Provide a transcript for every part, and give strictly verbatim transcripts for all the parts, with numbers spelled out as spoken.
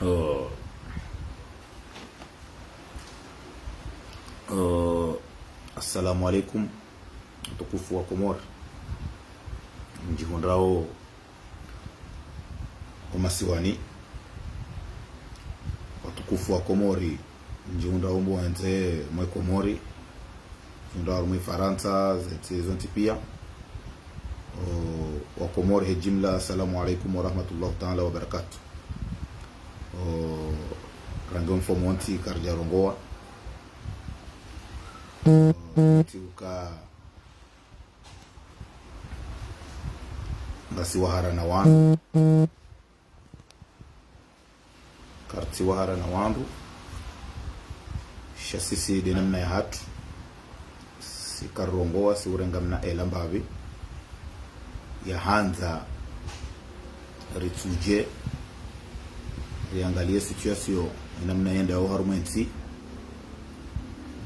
Oh. Oh. Assalamu alaikum, watukufu wa Komori. Ndjihundrao omasiwani, watukufu wa Komori, ndjihundrao mbwandze mwe Komori, ndjihundrao harumwa Farantsa, ze ntsi zontsi pia. O, wa Komori he jimla, assalamu alaikum wa rahmatullahi ta'ala wa barakatuh. O, rangu mfumontsi karidja rongoa. O, ntsi uka ngasi wahara na wandru. Karitsi wahara na wandru. Sha sisi nde namna yahatru. Si karongoa, si urenga mna ela mbapvi. Ya handza ritsudje, riangalie situation, ye namna yendao harumwa entsi.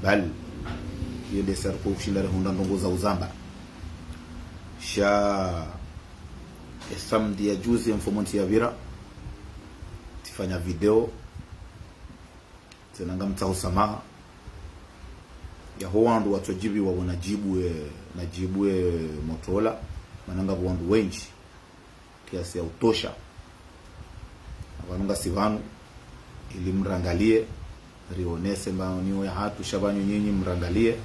Bal, yo nde sa riko ushinda rihundra ndrongoo za uzamba. Sha, e samedi ya juzi, mfumontsi yapvira, tsifanya video, tsena ngamtsaho samaha. Yaho wandru watsodjibiwa wona djibu e, na djibu e Motorola, mana ngapvo wandru wendji kiasi ya utosha. Apvanu ngasi pvanu, ili mrangalie, rionese maonio yahatru, sha pvanu nyinyi mrangalie,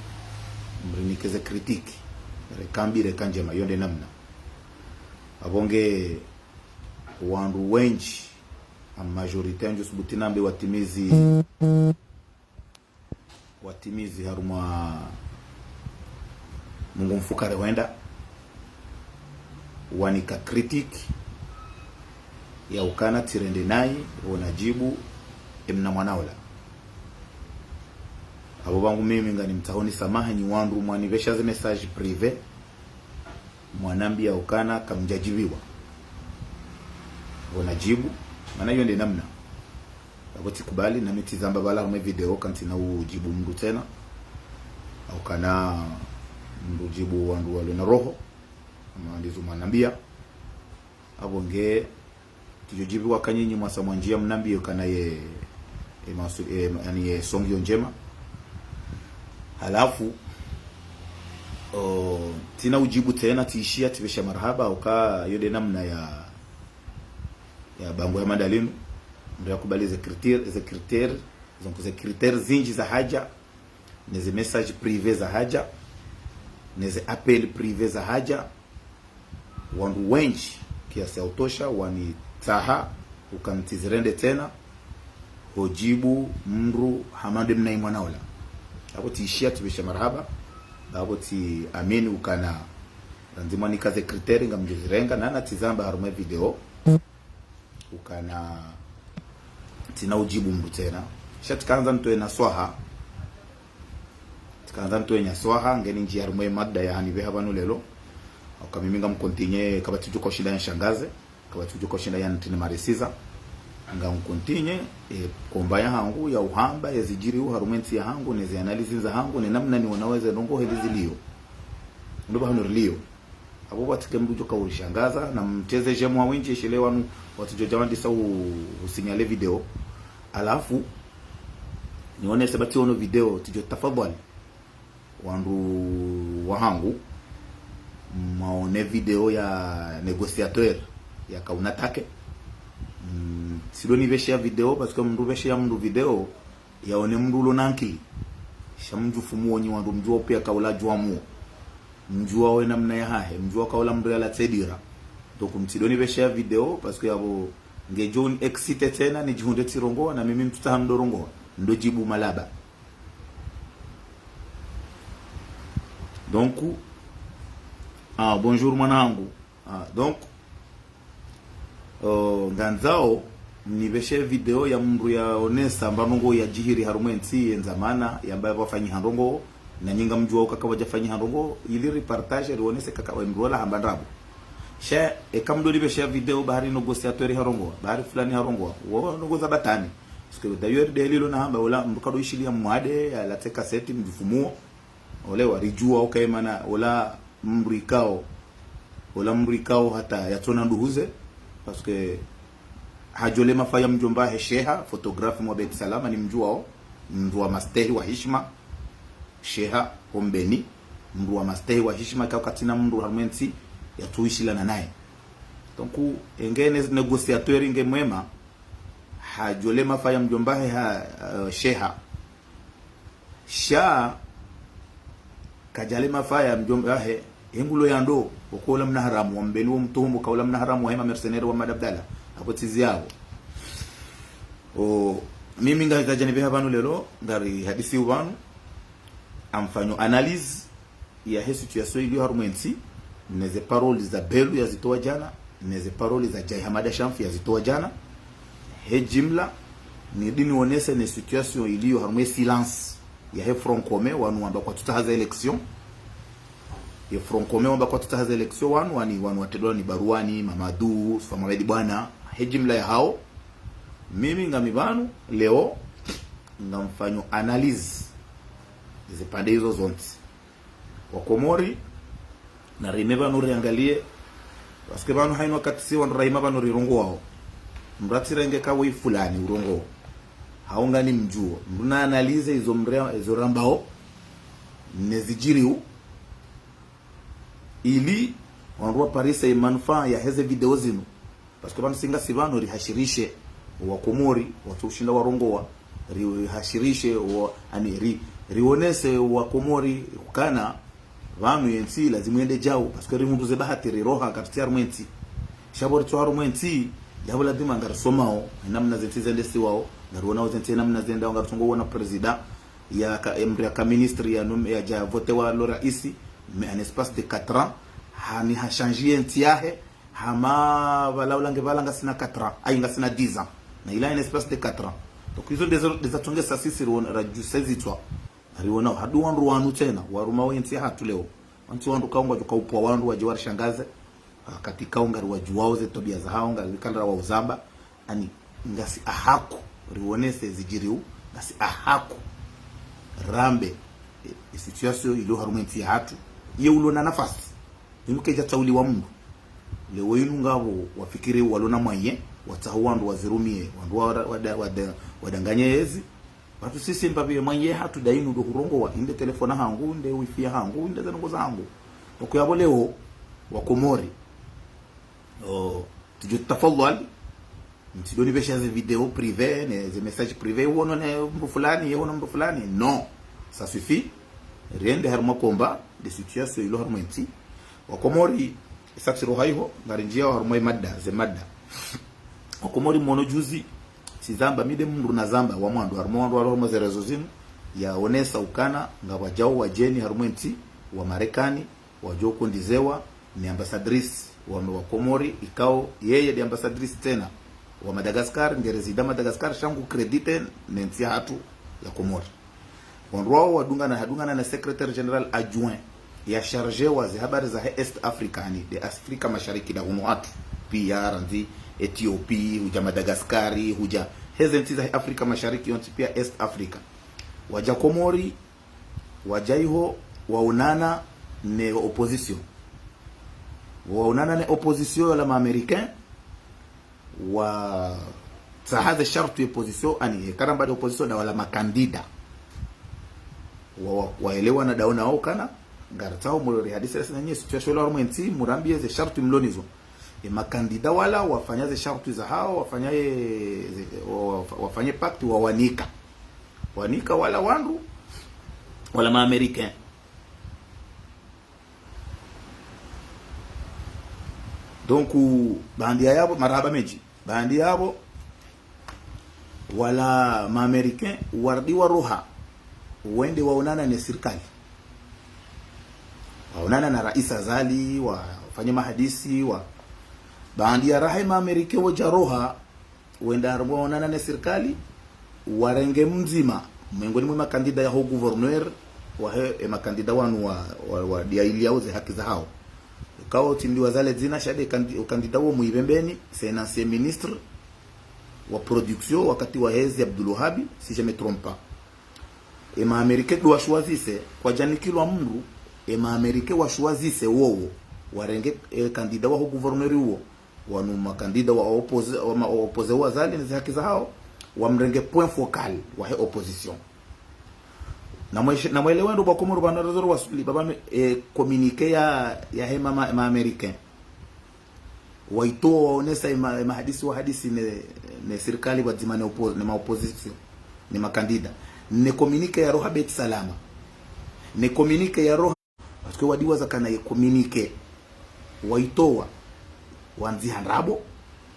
mrinike ze critique. Reka mbi, reka ndjema, yo nde namna. Apvo nge wandru wendji, a majorité, ndjo subuti nambe watimizi, watimizi harumwa mungu mfukare hwenda, wanika critique ya ukana tsirende nayi, wona djibu, e mna mwana ola. Apvo pvangu mimi nganimtsahoni samaha nyi wandru mwanipvesha ze message privé, mwanambia ukana kamdjadjibiwa. Wona djibu, mana yo nde namna. Apvo tsikubali, nami tsizamba pvala harumwa video, kantsina udjibu mndru tsena. Au kana mndru djibu wandru walio na roho. Ama ndizo mwanambia. Apvo nge, tsidjodjibiwa ka nyinyi mwasa mwandjia mnambie ukana ye, e masu-, e, yaani ye songi yo ndjema. Halafu, o, tsina udjibu tsena, tsiishia, tsipvesha marahaba, uka yo nde namna ya, ya bango ya madalinu. Mndru yakubali ze critère, ze critère, donc ze critère zindji zahadja, ne ze message privé zahadja, ne ze appel privé zahadja, wandru wendji kiasi ya utosha wanitsaha, uka ntsizirende tsena, ho djibu mndru hama nde mna ye mwana ola. Apvo tsiishia, tsipvesha marahaba, apvo tsiamini ukana, randzi mwanika ze critère ngamdjozirenga, nana tsizamba harumwa video, ukana tsina udjibu mndru tsena. Sha tsikandza nitowe naswaha. Tsikandza nitowe naswaha, ngeni ndjia harumwa ye mada yahanipveha pvanu leo. Uka mimi ngamcontinuer, kapvatsi udjo ka ushinda yanishangaze, kapvatsi udjo ka ushinda yanitrini marisiza. Ngamcontinuer, e, combat yahangu, ya uhamba, ye zidjiriwo harumwa entsi yahangu, ne ze analyse zahangu, ne namna niwonao ze ndrongoo heli zilio. Ndo pvahanu rilio. Apvo pvatsike mndru udjo ka urishangaza, na mtseze j'aime wendji, eshele wanu, watsudjo dja wandisa u-, usignaler video. Halafu, nionese pvatsi ono video, tsidjo tafadhwali. Wandru wahangu, mwaone video ya négociateur, yaka unatake. Mm, tsidjo nipvesha video, parce que mndru pvesha mndru video, yaone mndru ulo na ankili. Sha mdjufumuo nyi wandru mdjuwa upia kaula djuwa muo. Mdjuwa we namna yahahe, mdjuwa kaula mndru yala tsedira. Donc mtsidjo nipvesha video, parce que yapvo ngedjo ni exciter tsena, nidjihundre tsirongoa, na mimi ntsutsaha ndo rongoa, ndo djibu malaba. Donc, ah, bonjour mwanangu. Ah, donc, o, ngandzao nipveshe video ya mndru yaonesa mba ndrongoo yadjiri harumwa entsi ye ndzamana, yamba yapvafanyiha ndrongoo, na nyi ngamdjuwa uka kapvadjafanyiha ndrongoo, ili ripartage, rionese kaka we mndru ola hamba ndrabo. Sha, eka mdjo nipveshe video bahari négociateur harongoa, bahari fulani harongoa, wo ndrongoo za batwili. Parce que d'ailleurs, nde lilo nahamba, ola mndru kadjo ishiliya mwade, yalatse kaseti, mdjufumuo. Ole waridjuwa uka emana, ola mndru ikao, ola mndru ikao hata yatsona nduhuze, Parce que Hadjole Mafaya mdjomba he Sheha, photographe mwa Beit Salam, ni mdjuwao, mndru wa mastehi wa hishima, Sheha, ho Mbeni, mndru wa mastehi wa hishima, ka katsina mndru harumwa entsi yatsuishilana naye. Donc, enge ne négociateur nge mwema, Hadjole Mafaya mdjomba he ha, eh, Sheha. Sha Kadjale Mafaya mdjomba he, engulo yando, okola mna haramu, wa Mbeni wo mtuhumu, kaula mna haramu, wa hema mercenaire wa Mada Abdallah, apo tizi yabo. O, mimi ngahitaji nibeha pvanu leo, ngari hadisi pvanu, amfanyo analyse ya he situation iliyo harumwa entsi, ne ze parole za Belu yazitowa djana, ne ze parole za Djae Hamada Shamfi yazitowa djana, he jimla, ni dini wonese ne situation iliyo harumwa e silence ya he Front Commun, wanu wamba kwatsutsaha ze élection. Ye Front Commun wamba kwatsutsaha ze élection, wanu, wani, wanu watedwa ni Baruani, Mamadu, Sufa Mohamed Bwana, he jimla ya hao. Mimi ngami pvanu, leo, ngamfanyo analyse ze pande izo zontsi. Wakomori, na rime pvanu riangalie, parce que pvanu haina wakati si wandru rahima pvanu rirongowao. Mndru atsirenge kawe fulani urongowa. Hau ngani mdjuo. Mndru na analyse izo mre-, izo rambao, ne zidjiriu, ili wandru waparise manufaa ya heze video zinu. Parce que pvanu si ngasi pvanu rihashirishe Wakomori, watso ushinda warongowa, rihashirishe wa, ani, ri, rionese Wakomori, ukana pvanu yentsi lazimu yende djau, parce que rihundru ze bahati riroha karitsi harumwa entsi. Sha pvo ritso harumwa entsi, yapvo lazima ngarisomao, enamna zentsi zendesiwao, ngarionao zentsi enamna zendao, ngarisongo wona président, ya ka, emri ya ka ministre ya nom-, yadja votewa lo raisi, mais en espace de quatre ans, hani hachange yentsi yahe, hama pvala, pvala nge pvala ngasina quatre ans, ayi ngasina dix ans. Na ila en espace de quatre ans. Donc, izo ndezo, ndeza tsongesa sisi riona, radjuse zitswa. Riona, hadu wandru wanu tsena, waruma wentsi yahatru leo. Wantsi wandru kaungwa djuka upwa wandru wadje warishangaze. Wakati kaunga riwadjuwao ze twabiya zahao, ngari kandra wa uzamba. Ani, ngasi ahaku, rionese zidjiriu, ngasi ahaku. Rambe, e, e situation iliyo harumwa entsi yahatru. Ye ulo na nafasi. Inu kedja tsauliwa mndru. Leo inu ngapvo wafikiri walo na mwaye, watsaho wandru wazirumie, wandru wa, wa, wa, wa, wadanganye yezi. Pvatsu sisi mbapvi ye mwaye hatru nda inu ndo hurongowa, inde telefona hangu, inde wifi ya hangu, inde zanongo za hangu. Donc yapvo leo, Wakomori. O, tsidjo tafadhwali, mtsidjo nipvesha ze video privé, ne ze message privé, uono ne mndru fulani, ye uono mndru fulani. Non. Ça suffit. Riende harumwa combat, de situation ilo harumwa entsi. Wakomori, isa tsiroha iho, ngarindjiao harumwa imada, ze mada. Wakomori mwono juzi, tsizamba mi nde mndru nazamba, wa mwando, harumwa wandru walo harumwa ze réseaux zinu, yaonesa ukana, ngapvwadjao wadjeni harumwa entsi, wa Marekani, wadjo kondizewa, ni ambassadrice, wa, wa Komori, ikao, yeye nde ambassadrice tsena, wa Madagascar, nge résident Madagascar, sha ngu crédité, ne ntsi yahatru, ya Komori. Wandru wao wadungana, hadungana na secrétaire général adjoint ya chargé wa ze habari za he East Africa, ani, de Afrika Mashariki nda hunu hatru. Pia randzi Ethiopie, hudja Madagascar, hudja heze ntsi za he Afrika Mashariki, yontsi pia East Africa. Wadja Komori, wadja iho, waonana ne opposition. Waonana ne opposition ya la ma Américain, watsaha ze shartu ye opposition, ani, e karamba de opposition nda wala makandida. Wa, wa, waelewana nda wona okana, ngaritsaho murori hadisi rasi na nyinyi, situation ilo harumwa entsi, murambie ze shartu mlo nazo. E makandida wala, wafanya ze shartu zahao, wafanya ye, ze, wa, wa, wafanye pacte, wawanika. Wanika wala wandru, wala ma Américain. Donc, baanda yapvo, marahaba mendji. Baanda yapvo, wala ma Américain, warudi waroha, wende waonana ne sirikali. Waonana na Rais Azali, wafanye mahadisi, wa, baanda ya raha ma Américain wodja roha, wenda harumwa waonana ne sirikali, warenge mdzima, mwengoni mwe makandida ya ho gouverneur, wahe, e makandida wanu wa, wa, wa diailiao ze haki zahao. Ukao tsi ndiwazale dzina sha nde kandi-, ukandida wo muipvembeni, c'est un ancien ministre wa production, wakati wa hezi Abdul Wahabi, si je me trompe pas. E ma Américain ndo washuwazise, kwadjanikilwa mndru, e ma Américain washuwazise wowo, warenge, e kandida wa ho gouverneur uwo, wanu makandida wa opposé, wa ma opposé wa Azali ne ze haki zahao, wamrenge point focal wahe opposition. Na mwe-, na mwelewe ndo bwa Komoro pvanu réseau wasuli, pvapvanu, eh, communiqué ya, yahe ma, ma, ma Américain. Waitowa waonesa ema, ema hadisi wahadisi ne, ne sirikali pvwadzima ne oppo-, ne ma opposition, ne makandida. Ne communiqué yaroha Beit Salama. Ne communiqué yaroha, parce que wadiwaza kana ye communiqué waitowa, wandziha ndrabo,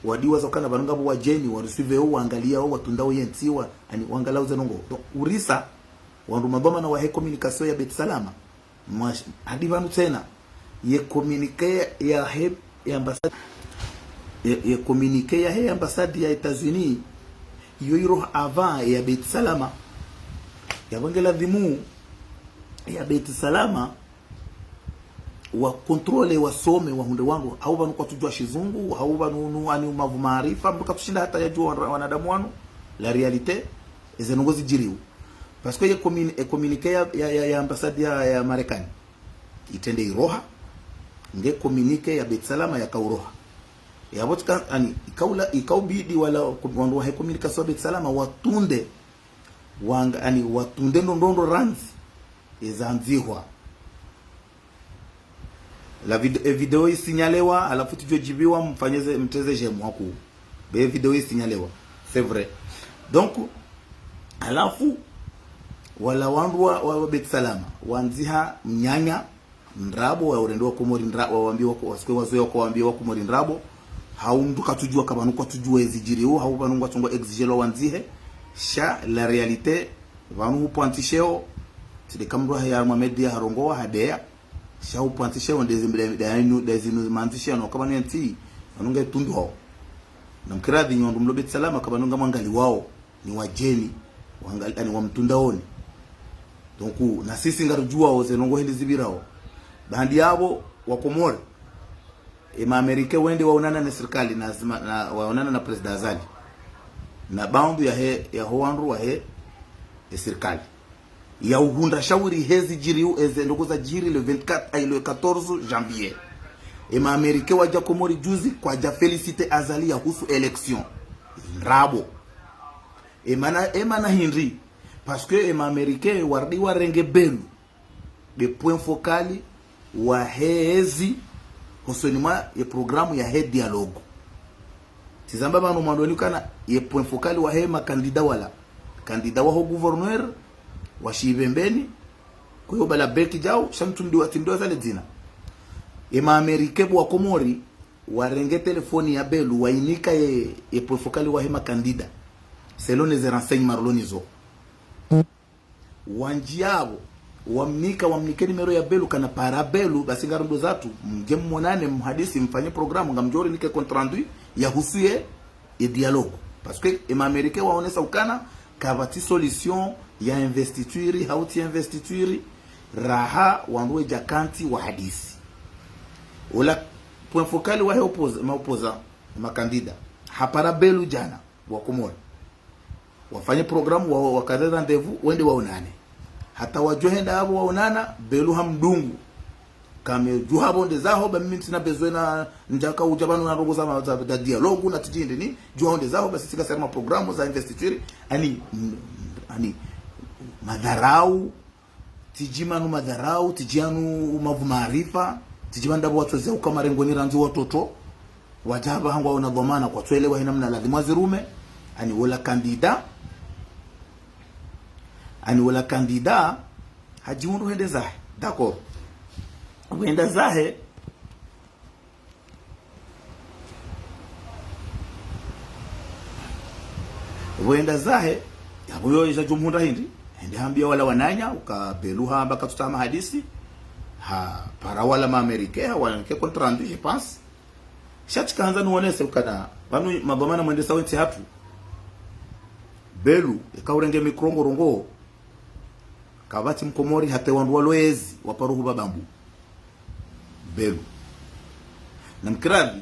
wadiwaza kana pvanu ngapvo wadjeni, warisivewo, waangaliyao, watundao yentsi wa, ani, waangaliyao ze ndrongoo. Donc, urisa, wandru madhwamana wahe communication ya Beit Salama, mwash-, hadi pvanu tsena, ye communiqué yahe, ya ambassade, ye, ye communiqué yahe ambassade ya États-Unis, iyo iroha avant ya Beit Salama. Yapvo nge ladhimu ya Beit Salama, wa contrôlé, wasome, wahundre wandru, hau pvanu kwatsudjuwa shizungu, hau pvanu nu, ani umavu maarifa, mndru katsushinda hata yadjuwa wana-, wanadamu wanu, la réalité, eze ndrongoo zidjiriwo. Parce que ye communi-, e communiqué ya, ya, ya, ya ambassade ya, ya Marekani, itrende iroha, nge communiqué ya Beit Salama yakauroha. Yapvo tsika, ani, ikaula, ikaubidi wala, wandru wahe communication wa Beit Salama watunde, wanga, ani, watunde ndrongoo randzi, ezandzihwa. La vid-, e video isinyalewa, halafu tsidjo djibiwa, mfanyeze, mtreze j'aime waku. Be video isinyalewa. C'est vrai. Donc, halafu, wala wandru wa, wa, wa Beit Salama, wandziha mnyanya, ndrabo, wa urende wa Komori ndra-, wawambiwa ko-, wasikwe wazoweya wako wambiwa Komori ndrabo, hau mndru katsudjuwa ka pvanu kwatsudjuwa ezidjiriwo, hau pvanu ngwatsongo exigé lo wandzihe, sha la réalité, pvanu hupvantsi sheo, tsi nde ka mndru hahe harumwa média harongowa, hadeya, sha hupvantsi sheo, ndezi mbele, nde zinu, nde zinu mandzishe, no ka pvanu yentsi, pvanu nge tundwao. Na mkiradhi nyi wandru mlo Beit Salama, ka pvanu ngamwangaliwao, ni wadjeni, wangali-, ani wamtundaoni. Donc, na sisi ngarudjuwao ze ndrongoo hindri zipvirao. Baanda yapvo, wa Komori, e ma Américain wende waonana ne sirikali, na zima, na waonana na Président Azali. Na baanda yahe, yaho wandru wahe, e sirikali. Ya uhundra shauri hezi djiri u, eze ndrongoo zadjiri le vingt-quatre, ayi, le quatorze janvier. E ma Américain wadja Komori juzi, kwadja félicité Azali yahusu élection. Ndrabo. E mana, e mana hindri. Parce que e ma Américain warudi warenge Belu nde point focal wahe ezi, hosoni mwa ye programme yahe dialogue. Tsizamba pvanu mwandoni kana ye point focal wahe makandida wala. Kandida waho gouverneur, wa Shipvembeni, kuyo bala beki djao, sha mtsu mdiwa tsi mdiwa zale dzina. E ma Américain bo wa Komori, warenge telefoni ya Belu, wainika ye, ye point focal wahe makandida. Selon ze renseignements rilo nazo. Wandji yapvo, wamnika, wamnike numéro ya Belu, kana para Belu, basi ngarumdo zatru, mdje mwonane, mhadisi, mfanye programme, ngamdjo rinike compte rendu, yahusu ye, ye dialogue. Parce que, e ma Américain waonesa ukana, kapvatsi solution ya investiture, hau tsi investiture, raha, wandru wedja kantsi, wahadisi. Ola, point focal wahe opposa-, ma opposant, makandida. Hapara Belu djana, wa Komori. Wafanye programme, wa, wakadhe rendez-vous, wende waonane. Hata wadjo henda apvo waonana, Belu hamdungu. Kame djuha pvo nde zaho, ba mimi ntsina besoin na ndjaka udja pvanu na ndrongoo za ma, za, za dialogue, na tsidjinde ni, djuha pvo nde zaho, basi tsika sema programme za investiture, ani, ani, madharau, tsidji manu madharau, tsidji anu mavu maarifa, tsidji pvanu ndapvo watsozea uka marengoni randzi watoto, wadja hapvaha ngwaona dhwamana kwatsuelewa hina mna ladhimu wazirume, ani wola kandida, ani wola kandida, hadjihundru hende zahe, d'accord. Hwenda zahe, Pvo henda zahe, yapvo yo iza djumhundra hindri, hende hambia wala wananya, uka Belu hamba katsutsaha mahadisi, hapara wala ma Américain, hawanike compte rendu, je pense. Sha tsikahandza niwonese ukana, pvanu madhwamana mwendesa wentsi hatru. Belu, eka urenge micro ngorongo, kapvatsi Mkomori hata wandru walo ezi, waparo hupva bambu. Belu. Na mkiradhi,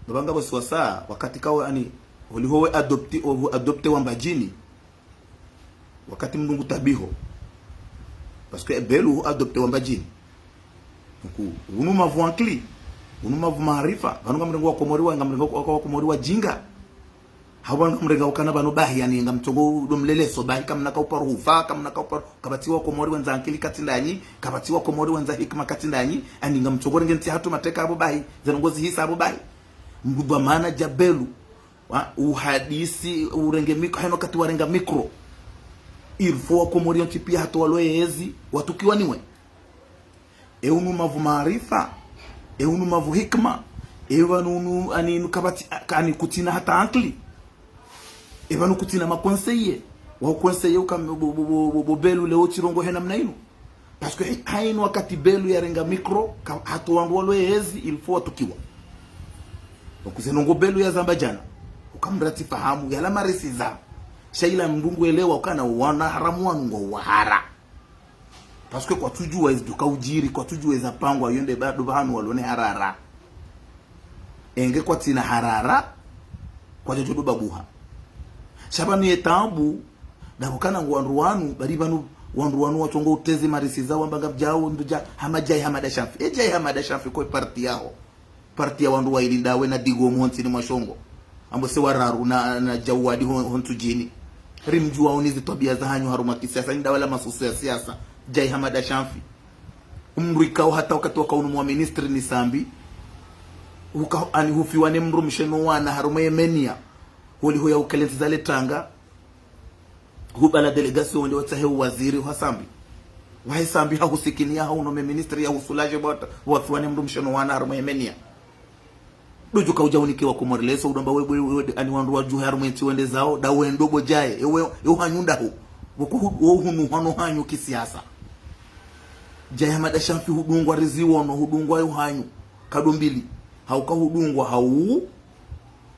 baba ngapvo siwasa, wakati kawe ani, holiho we adopté, o, adopté wa Mbadjini, wakati mndru ngu tabiho. Parce que Belu adopté wa Mbadjini. Donc, unu mavu ankili, Unu mavu maarifa, pvanu ngamrengo wakomori wa, ngamrengo wa, wakomori wajinga. Hapvo ngamrenga ukana pvanu bahi, yaani ngamtsongo udo mleleso bahi, kamna kauparo hufa, kamna kauparo, kapvatsi wakomori wendza ankili katsi ndanyi, kapvatsi wakomori wendza hikima katsi ndanyi, yaani ngamtsongo renge ntsi hatru mateka hapvo bahi, ze ndrongo zihisa hapvo bahi. Mdru dhwamana dja Belu, wa, uhadisi, urenge micro, hayina wakati warenga micro. Il faut wakomori wontsi pia hata walo yezi, watukiwa niwe. E unu mavu maarifa, e unu mavu hikima, e pvanu unu, yaani unu kapvatsi, yaani kutsina hata ankili. E pvanu kutsina makonseye, wa ukonseye uka bo, bo, bo, bo, bo Belu leo tsirongohe namna inu. Parce que ha, hayina wakati Belu yarenga micro, ka, hata wandru walo yezi, il faut watukiwa. Donc ze ndrongo Belu yazamba djana, uka mdru yatsifahamu, yala marisiza. Sha ila mdru ngu elewa ukana wana haramu wanu ngo wahara. Parce que kwatsudjuwa ezi djo kaudjiri, kwatsudjuwa eza pangwa, yo nde bado pvahanu walo ne harara. Enge kwatsina harara, kwadjadjo do babuha. Sha pvanu ye taabu, ndapvo kana ngo wandru wanu, bari pvanu wandru wanu watsongo uteze marisiza wamba ngapvo djao, ndo dja, hama Djae Hamada Shanfi. E Djae Hamada Shanfi kwe parti yaho. Parti ya wandru wayili ndawe na Digo Mhontsi ni Mwashongo. Ambo se wararu na, na Djawadi ho, ho Ntsudjini. Rimdjuwa unu zi twabia zahanyu harumwa kisiasa, ni ndawe la masusu ya siasa. Djae Hamada Shanfi. Umdru ikao hata wakati waka unu mwa ministri ni Sambi. Uka, yaani hufiwa ne mdrumshe no wana harumwa ye menia. Holiho ya ukelentsi za le tanga. Hubala délégation wende watsahe uwaziri wa Sambi. Wahe Sambi hahusikini ya hauno me ministri ya husulaje bota, wafiwa ne mdrumshe no wana harumwa ye menia. Ndo djo kaudja unike wakomori leso, udo amba we, we, we, yaani wandru wadjuhe harumwa entsi wende zao, nda wendo bo Djae, ewe, ewe hanyu ndaho. Woko hu, wo hunu hano hanyu kisiasa. Djae Hamada Shanfi hudungwa riziwono, hudungwa yo hanyu. Kado mbili. Hauka hudungwa hau,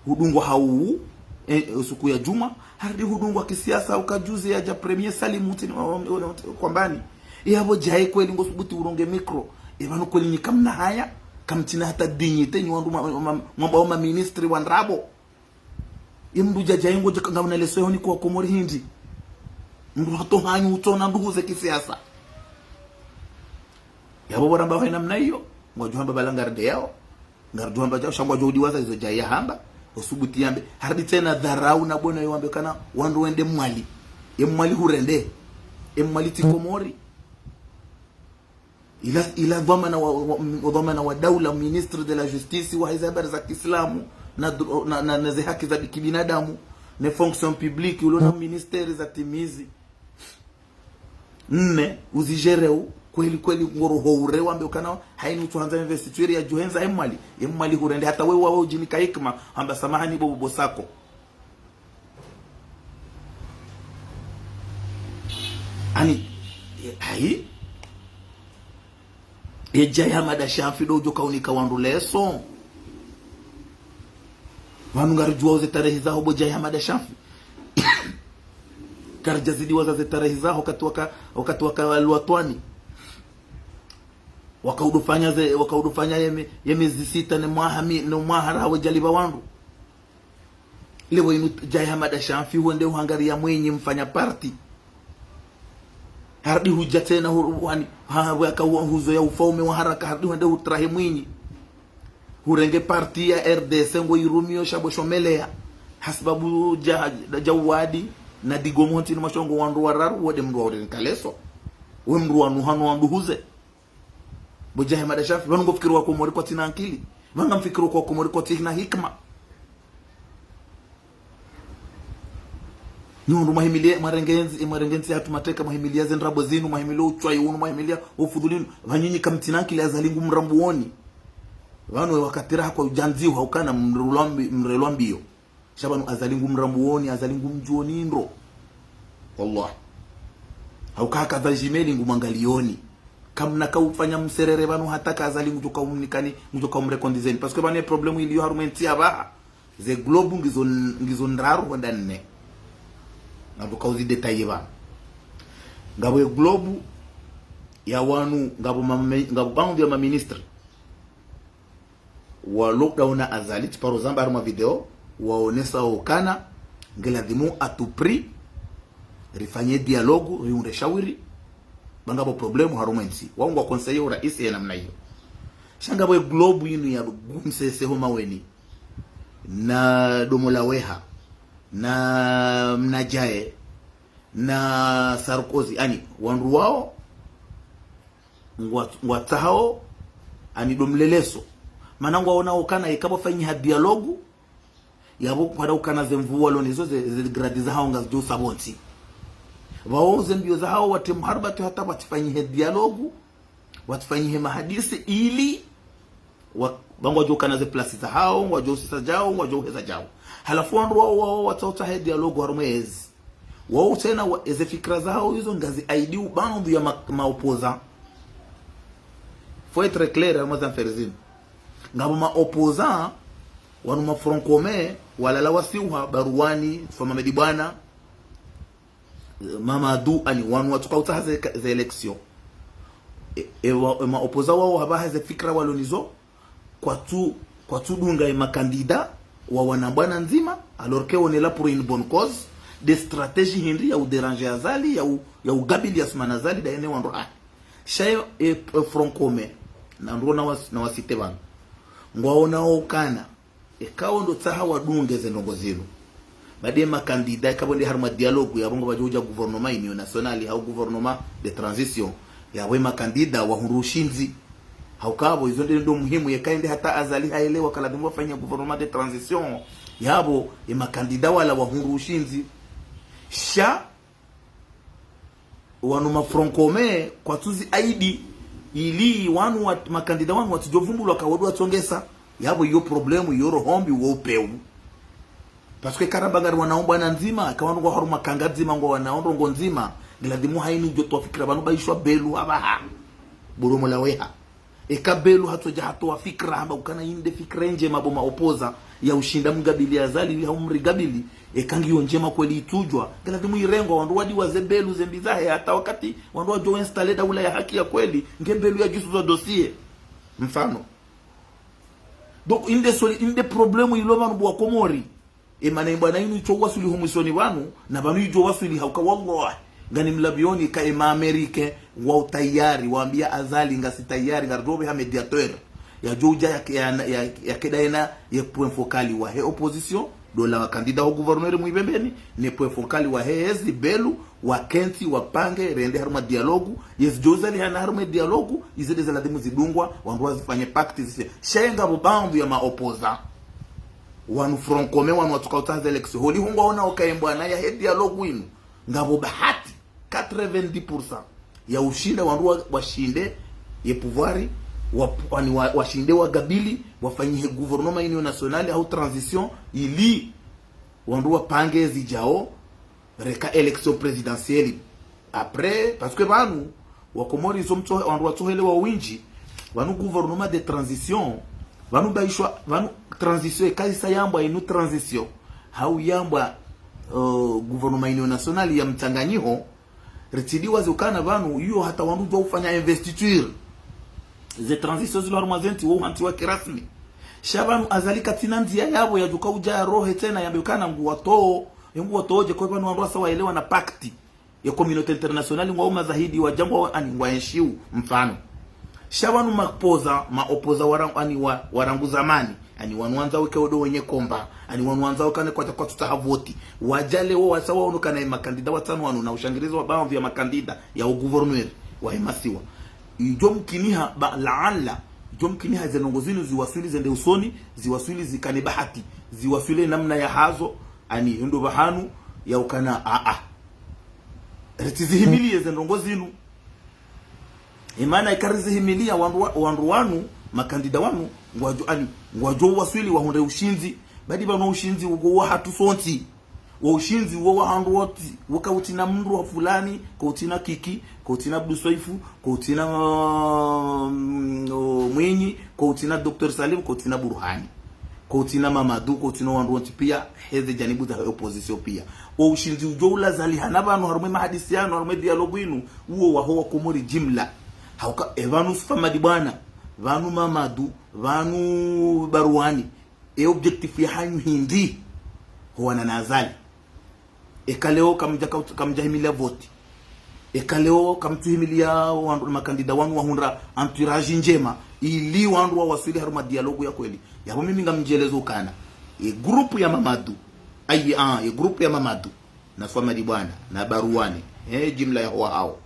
hudungwa hau, e, e, suku ya djumwa, harudi hudungwa kisiasa, uka juzi yadja premier Salim Mutini wa, wa, wa, wa, Kwambani. Yapvo Djae kweli ngo subuti uronge micro. E pvanu kweli nyi kamna haya, kamtsina hata dignité, nyi wandru ma, ma, ma, mwamba wa maministri wa ndrabo. Ye mdru dja Djae ngodjo ka ngamna leso yoni kwa Komori hindri. Mdru hata hanyu utsona nduhu ze kisiasa. Yapvo bora mba hayina namna iyo, ngwadjo hamba bala ngarideyao. Ngaridjo hamba djao, sha ngwadjo udiwaza izo Djae yahamba, usubuti yambe. Harudi tsena dharau na bwana yo wambe kana wandru wende Mwali. Ye Mwali hurende. Ye Mwali tsi Komori. Ila, ila dhwamana wa, wa, wa dhwamana wa daula, ministre de la justice, wa heze habari za kiislamu, na dro, na, na, na ze haki za kibinadamu, ne fonction publique, ulo na ministère za timizi. Nne, uzidjereu, kweli, kweli, ngoro ho ure, wambe ukana, hayini utsuhandza investiture ya djuhendza ye Mwali, ye Mwali hurende, hata we wawe udjinika hikima, hamba samahani bo, bo Sako. Yaani, ye, hayi, ye Djae Hamada Shanfi ndo udjo kaunika wandru leso. Pvanu ngaridjuwao ze tarehi zaho bo Djae Hamada Shanfi. Karidja zidiwaza ze tarehi zaho wakati waka, wakati waka Lwatwani. Waka udofanya ze, waka udofanya ye me, ye mezi sita ne mwaha mi, ne mwaha raha we djaliba wandru. Leo inu Djae Hamada Shanfi wende uhangariya Mwinyi mfanya parti. Harudi hudja tsena hu, hani, ha, waka hu, huzo ya ufaume wa haraka, harudi wende hutrahi Mwinyi. Hurenge parti ya R D C ngo irumiyo sha bo shomeleya. Hasibabu Dja, Djawadi na Digo Mhontsi ni Mwashongo wandru wararu, wode mndru wa urenika leso. We mndru wa nuhano wandru huze. Bo Djae Hamada Shanfi, pvanu ngofikiri wa Komori kwatsina ankili. Pvanu ngamfikiri wa Komori kwatsina hikima. Nyi wandru mwahimiliya, mwarenge ntsi, mwarenge ntsi hatru mateka, mwahimiliya ze ndrabo zinu, mwahimiliya utswayi unu, mwahimiliya ufudhuli unu. Pvanu nyinyi kamtsina ankili Azali ngu mrambuoni. Pvanu we wakati raha kwa udjandziwa ukana mrelwa mbi, mrelwa mbiyo. Sha pvanu Azali ngu mrambuoni, Azali ngu mdjuoni ndro. Wallah. Hauka haka dha Gmail ngu mwangaliyoni. Kamna kaufanya mserere pvanu hata ka Azali ngudjo kaumnikani, ngudjo kaumrekondizeni. Parce que pvanu ye problème iliyo harumwa entsi ya pvaha. Ze globe ngizo, ngizo ndraru hwenda nne. Ngapvo kauzi détailler pvanu. Ngapvo ye globe ya wanu, ngapvo ma, ngapvo pvanu ya maministri. Wa lockdown na Azali, tsiparo zamba harumwa video, waonesa ukana, ngeladhimu à tout prix, rifanye dialogue, riunde shawiri, ba ngapvo problème harumwa entsi. Wao ngwa conseiller uraisi ye namna iyo. Sha ngapvo ye globe inu ya Gumsese ho Maweni, na Domo la Weha, na Mnadjae, na Sarkozy, ani, wandru wao, ngwa-, ngwatsahao, ani, ndo mleleso. Mana ngwaonao ukana yeka pvo fanyiha dialogue, yapvo kwada ukana ze nvuu walo nizo ze, ze grade zahao ngazidjo usa pvontsi. Pvao ze mbio zahao watremu harubatu hata watsifanyihe dialogue, watsifanyihe mahadisi ili wa-, pvangwadjo ukana ze place zahao, ngwadjo usisa djao, ngwadjo uheza djao. Halafu wandru wao, wao watsautsahe dialogue harumwa ezi. Wao tsena wa-, eze fikira zahao izo ngazi aidi ubandru ya ma-, ma opposants. Faut être clair, harumwa ze affaires zinu. Ngapvo ma opposants, wanu ma Front Commun, walala wasiuha, Baruani, Tsofa Mamedi Bwana, Mamadou, ani wanu watsuka utsaha ze, ze élections. E, e, wa, e ma opposants wao hapvaha ze fikira walo nizo, kwatsu, kwatsudunga e ma candidats wa wanambwana ndzima, alors que on est là pour une bonne cause, des stratégies hindri ya u déranger Azali, ya u, ya ugabili Assoumani Azali, nda yene wandru ahe. Sha e, e, e Front Commun, na ndro na was-, na waciter pvanu. Ngwaonao ukana, eka wo ndo tsaha wadunge ze ndrongoo zinu. Badi e ma candidats, eka pvo nde harumwa dialogue, yapvo ngapvadjo udja gouvernement union nationale, hau gouvernement de transition, yapvo e ma candidats wahundru ushindzi. Haukapvo, izo nde ndo muhimu, yeka ende hata Azali haelewa ka ladhimu wafanye gouvernement de transition, yapvo e ma candidats wala wahundru ushindzi. Sha, wanu ma Front Commun, kwatsuzi aidi, ili wanu wa, ma candidats wanu watsidjo vumbulwa ka wo ndo watsongesa. Yapvo iyo problème, iyo roho mbi, uwo upeu. Parce que karamba ngari wanao mbwana ndzima, ka wanu ngwa harumwa kanga ndzima, ngwa wanao ndrongoo ndzima, ngiladhimu hainu udjo towa fikira pvanu pvaishwa Belu hapvaha. Bo Domo la Weha. Eka Belu hatsodja hatowa fikira hamba ukana inde fikira ndjema bo ma opposants ya ushinda mgabili Azali, hau mrigabili, eka ngiyo ndjema kweli itsudjwa, ngiladhimu irengwa, wandru wadiwaze Belu ze mbi zahe, hata wakati wandru wadjo installer daula ya haki ya kweli, nge Belu yadjusuzwa dossier. Mfano. Donc, inde soli-, inde problème ilo pvanu bo wa Komori. E mana e mbwana inu itso waswili ho mwisoni pvanu, na pvanu idjo waswili hauka wallahi. Ngani mlapvioni ka e ma Américains wa utayari, wambia Azali ngasi tayari, ngaridjo pveha médiateur. Yadjo udja ya, ya, ya, yake daye na ye point focal wahe opposition, ndo la wa candidat ho gouverneur Mwibembeni, ne point focal wahe ezi Belu, wakentsi, wapange, rende harumwa dialogue, yezi djo uzalihana harumwa dialogue, ize nde za ladhimu zidungwa, wandru wazifanye pacte zise. Sha ye ngapvo baadhwi ya ma opposants. Wanu Front Commun, wanu watsuka utsaha ze élections. Holiho ngwaonao uka e mbwana yahe dialogue inu, ngapvo bahati, quatre-vingt-dix pour cent, ya ushinda wandru wa, washinde ye pouvoir, wa, wani wa, washinde wagabili, wafanyihe gouvernement union nationale au transition, ili wandru wapange zidjao, reka élection présidentielle. Après, parce que pvanu, wa Komori izo mtso-, wandru watsohelewa windji, pvanu gouvernement de transition, pvanu baishwa, pvanu transition, eka isa yambwa inu transition, hau yambwa, euh, gouvernement union nationale ya mtsanganyiho, ritsidiwaze ukana pvanu, iyo hata wandru djuwa ufanya investiture. Ze transition zilo harumwa ze ntsi wo uhantsiwa kirasmi. Sha pvanu Azali katsina ndzia yapvo yadjuka udja yarohe tsena yambe ukana nguwatoo, ye nguwatoo dje kwe pvanu wandru wasa waelewa na pacte. Ye communauté internationale ngwao mazahidi wadja ngwao ani ngwaenshiu mfano. Sha pvanu ma opposants, ma opposants wa rangu, ani wa, wa rangu zamani. Ani wanu wandza weke wo ndo wenye komba. Ani wanu wandza wakane kwatsa kwatsutsaha voti. Wadja leo wasa waono ukana ye ma candidats watsanu wanu na ushangirizi wa baadhwi ya ma candidats ya u gouverneur wahe masiwa. Idjo mkiniha ba, laala. Idjo mkiniha ze ndrongoo zinu ziwaswili zende usoni, ziwaswili zikane bahati, ziwaswili namna yahazo, ani hindru pvahanu, ya ukana, a, a. Ritsizihimilie ze ndrongoo zinu. E mana eka rizihimilia wandru wa, wandru wanu, ma candidats wanu, ngwadjo ani, ngwadjo waswili wahundre ushindzi, badi pvanu ushindzi uko wahatru sontsi. Wo ushindzi uwo wa wandru wontsi, wo kautsina mndru wa fulani, kautsina Kiki, kautsina Abdou Soefo, kautsina, mm, o, Mwinyi, kautsina Docteur Salim, kautsina Burhani. Kautsina Mamadou, kautsina wandru wontsi pia, heze janibu za opposition pia. Wo ushindzi udjo ulazalihana pvanu harumwa ye mahadisi yanu, harumwa ye dialogue inu, uwo waho wa Komori jimla. Hauka, e pvanu Soefo Hamadi Bwana, pvanu Mamadou, pvanu Baruani. E objectif yahanyu hindri, ho wana na Azali. Eka leo kamdja, kamdja himilia voti. Eka leo kamtsuhimilia wandru ma candidats wanu wahundra entourage ndjema. Ili wandru wawaswili harumwa dialogue ya kweli. Yapvo mimi ngamdjelezo ukana. Ye groupe ya Mamadou. Ayi, ah, ye groupe ya Mamadou. Na Swamadi Bwana, na Baruani. Eh, jimla ya huwa hao.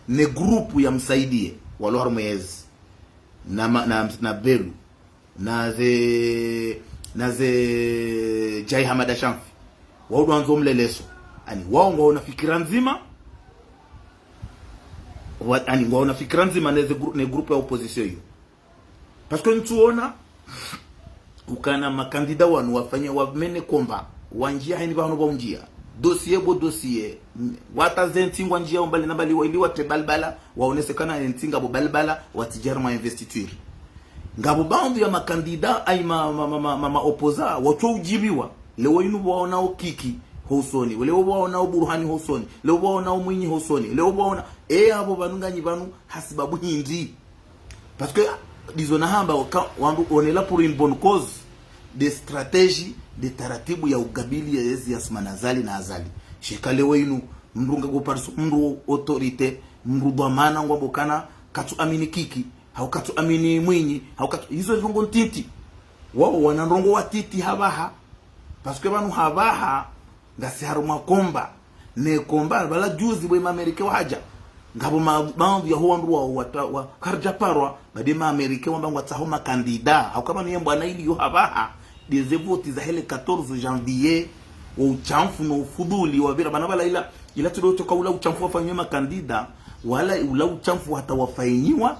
Ne groupe ya Msaidie. Walo harumwa yezi. Na, ma- na, na Belu. Na ze, na ze Djae Hamada Chanfi. Wao ndo wandzo mleleso. Ani, wao ngwaona fikira ndzima. Wa- ani, ngwaona fikira ndzima ne ze gru- ne groupe ya opposition iyo. Parce que ntsuona, ukana makandida wanu wafanya wamene combat, wandjia heni pvahanu pvwaundjia. Dossier bo dossier. Wata ze ntsi ngwandjia mbali na mbali wa- ili watre balbala, waonese kana ye ntsi ngapvo balbala, watsidjari mwa investiture. Ngapvo baadhwi ya makandida, ayi ma, ma, ma, ma, ma, ma opposant, watso udjibiwa. Leo inu pvwaonao Kiki hosoni, leo pvwaonao Burhani hosoni, leo pvwaonao Mwinyi hosoni, leo pvwaona, e yapvo pvanu nganyi pvanu hasibabu hindri. Parce que, ndizo nahamba, waka- wandru on est là pour une bonne cause, de stratégie, de taratibu ya ugabili ya yezi ya Assoumani Azali na Azali. Sheka leo inu, mndru ngapvopariso mndru autorité, mndru dhwamana ngwambo kana, katsu amini Kiki, hau katsu amini Mwinyi, hau katsu, izo ndrongo ntiti. Wao wana ndrongo watiti hapvaha. Parce que pvanu hapvaha, ngasi harumwa combat. Ne combat, pvala juzi pvwe ma Américains wahadja. Ngapvo ma- baadhwi ya ho wandru wao wata- wa- karidja parwa, baada ma Américains wamba ngwatsaho makandida. Hauka pvanu ye mbwana ili yo hapvaha, de ze voti za hele quatorze janvier, wa utshamfu no ufudhuli, wapvira pvana pvala ila, ila tsi ndo tsoka ula utshamfu wafanyiwe makandida, wala ula utshamfu hata wafanyiwa,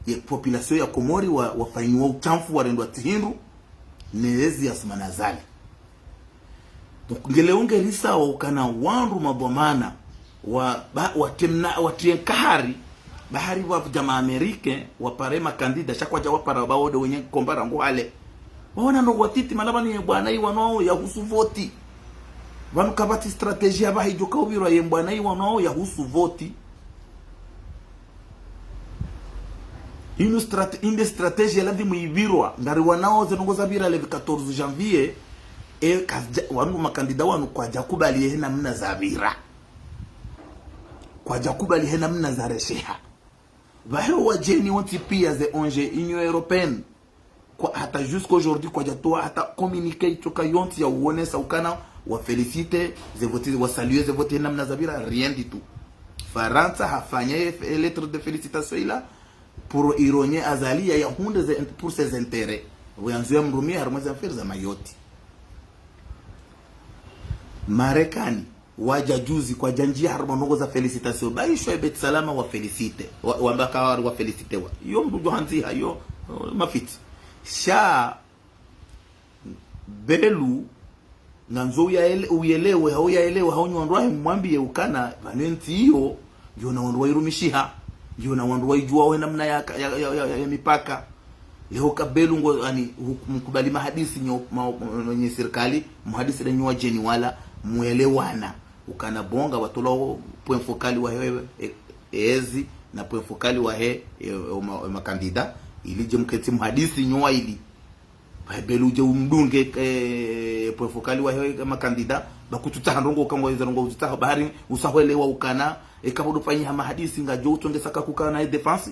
ye population ya Komori wa- wafanyiwa utshamfu warendwa tsi hindru, ne yezi ya Assoumani Azali. Donc, ngeleo ngerisao ukana wandru madhwamana wa- ba- watemna- watie nkahari, bahari wa djama Américains, wapare makandida, sha kwadja wapara bawo de wenye combat rangu hale. Waona ndrongo watiti mana pvanu ye mbwana iwanwao yahusu voti. Pvanu kapvatsi stratégie hapvaha idjo kaupvirwa ye mbwana iwanwao yahusu voti. Inu strate- inde stratégie ya ladhimu ipvirwa, ngariwanao ze ndrongo zapvira le quatorze janvier, e kazidja- wanu makandida wanu kwadja kubali ye namna zapvira. Kwadja kubali he namna zaresheha. Pvahe wadjeni wontsi pia ze O N G, Union Européenne, kwa- hata jusqu'aujourd'hui kwadjatoa hata communiqué itsoka yontsi ya uonesa ukana wa félicité ze voti, wa salué ze voti he namna zapvira, rien du tout. Farantsa hafanya ye f- lettre de félicitation ila pour ironye Azali ya yahundre ze int- pour ses intérêts. Pvo yandzo yamrumie harumwa ze affaires za Mayotte. Marekani, wadja juzi kwadja ndjia harumwa ndrongo za félicitation. Baishwa e Beit Salama wa félicité. Wa- wamba kawari wa félicité wa. Iyo mndru djo handziha, iyo, uh, mafiti. Sha, Belu, ngandzo uyaele- uyelewe, hau yaelewe, hau nyi wandru wahe mwambiye ukana, pvanu entsi iyo, ngiyo na wandru wairumishiha, ngiyo na wandru waidjuwa we namna ya, ya, ya, ya, ya, ya mipaka. Leo ka Belu ngo, ani, hu- mkubali mahadisi nyo, ma, ma, nye sirikali, muhadisi le nyo wadjeni wala, muelewana. Ukana bonga, watolwa o point focal wahe, e, ezi, na point focal wahe, e, e, ma, e makandida, ili dje mketsi muhadisi nyo waili. Pvahe Belu udje umdunge, eh, point focal wahe makandida, ba kutsutsaha ndrongo uka ngwaiza ndrongo utsutsaha, bahari usahwelewa ukana, eka pvodo fanyiha mahadisi ngadjo utsongesa kakukana e défense.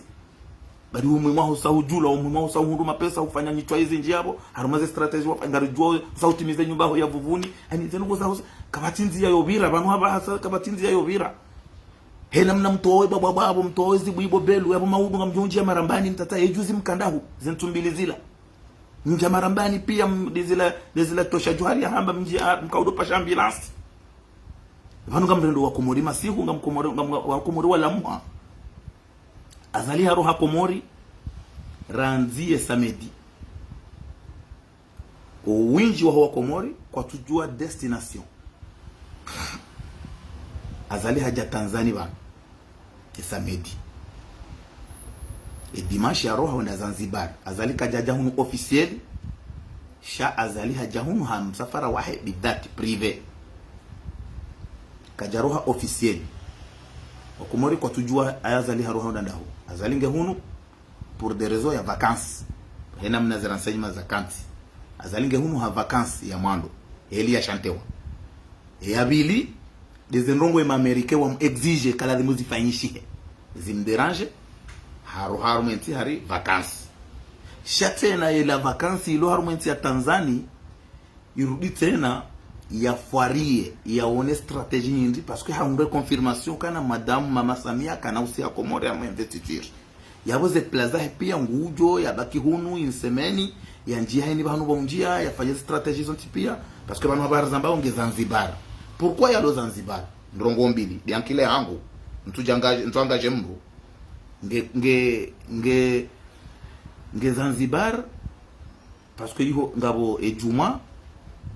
Badi umwe mwaho usahu djula, umwe mwaho usahu hundru mapesa, ufanya nyitwa izi ndjia pvo, harumwa ze stratégie wafanya, ngaridjuwa usahu timize nyumba ho ya Vuvuni, ani ze ndrongo zaho, kapvatsi ndzia yopvira, pvanu hapvaha sa, kapvatsi ndzia yopvira. He namna mtowe bwabwabwa pvo, mtowe zibwibo Belu, yapvo maudu ngamdjo undjia Marambani, mtata, ye juzi mkandahu, ze ntsu mbili zila. Mdja Marambani pia m- dezila, dezila tosha Djuhari yahamba mdji a- mkaudo pasha ambulance. Pvanu ngamrendo wa Komori masihu, ngam Komori, ngam wa Komori walamuha. Azali haroha Komori, randzi ye samedi. Owindji waho wa Komori, kwatsudjuwa destination. Azali hadja Tanzanie pvanu. E samedi. E dimanche yaroha wenda Zanzibar. Azali kadjadja hunu officiel. Sha Azali hadja hunu ha msafara wahe bidhati privé. Kadjaroha officiel. Wakomori kwatsudjuwa aya Azali haroha wenda ndahu. Azali nge hunu pour des raisons ya vacances. He namna ze renseignements zakantsi. Azali nge hunu ha vacances ya mwando. Heli ya shantewa. E ya pvili, ndeze ndrongo ema Américains wamu exiger ka lazimu zifanyishihe. Zimdéranger, haroha harumwa entsi hari vacances. Sha tsena yela vacances ilo harumwa entsi ya Tanzanie, irudi tsena, yafwariye, yaone stratégie hindri, parce que hahundre confirmation kana madame Mama Samia kana usia Komori harumwa investiture. Yapvo ze plans zahe pia ngudjo, yabaki hunu, une semaine, yandjie hayina pvahanu pvahundjia, yafanye stratégie zontsi pia, parce que pvanu habari zambao nge Zanzibar. Pourquoi yalo Zanzibar? Ndrongoo mbili, diankile hangu, ntsudjanga-, ntsuangadje mndru. Nge, nge, nge, nge Zanzibar, parce que iho ngapvo edjumwa,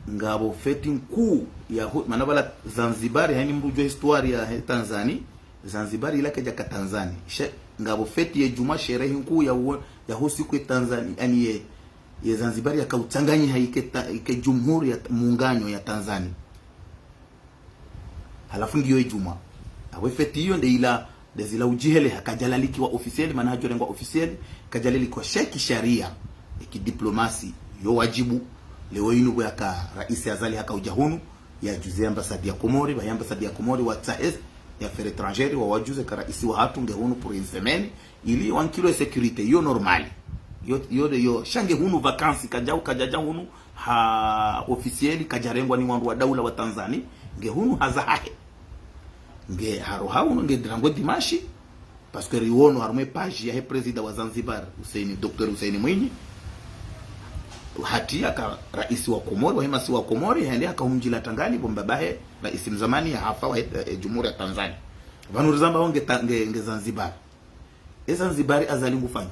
ngapvo fête nkuu yaho, mana pvala Zanzibar, hayina mndru udjuwa histoire yahe Tanzanie, Zanzibar ila kaidjaka Tanzanie. She, ngapvo fête yedjumwa, sherehe nkuu yaho, yaho siku ye Tanzanie, yaani ye, ye Zanzibar yakautsanganyiha ike ta-, ike jumhuri ya muunganyo ya Tanzanie. Halafu ngiyo edjumwa. Apvo fête iyo nde ila, nde zila udjiheleha, kadjalalikiwa officiel, mana hadjorengwa officiel, kadjalalikiwa sha kisharia, ekidiplomasi, yo wadjibu, leo inu pvo yaka raisi Azali hakaudja hunu, yadjuze ambassade ya Komori, pvaye ambassade ya Komori watsahe, ya affaires étrangères, wawadjuze ka raisi wahatru nge hunu pour une semaine, ili wankilwe sécurité, yo normal. Yo, yo, yo, sha nge hunu vacances, kadja-, kadjadja hunu ha officiel, kadjarengwa ni wandru wa daula wa Tanzanie, nge hunu haza hahe. Nge haroha hunu, nge rangu dimanche, parce que riwono harumwa page yahe président wa Zanzibar, Hussein, Docteur Hussein Mwinyi, hatria ka raisi wa Komori, wahe masiwa Komori, hende hakahumdjilia tangani, pvo mbabahe, raisi mzamani yahafa wahe, eh, jumhuri ya Tanzanie. Pvanu rizamba wo nge ta-, nge, nge Zanzibar. E Zanzibar Azali ngufanyo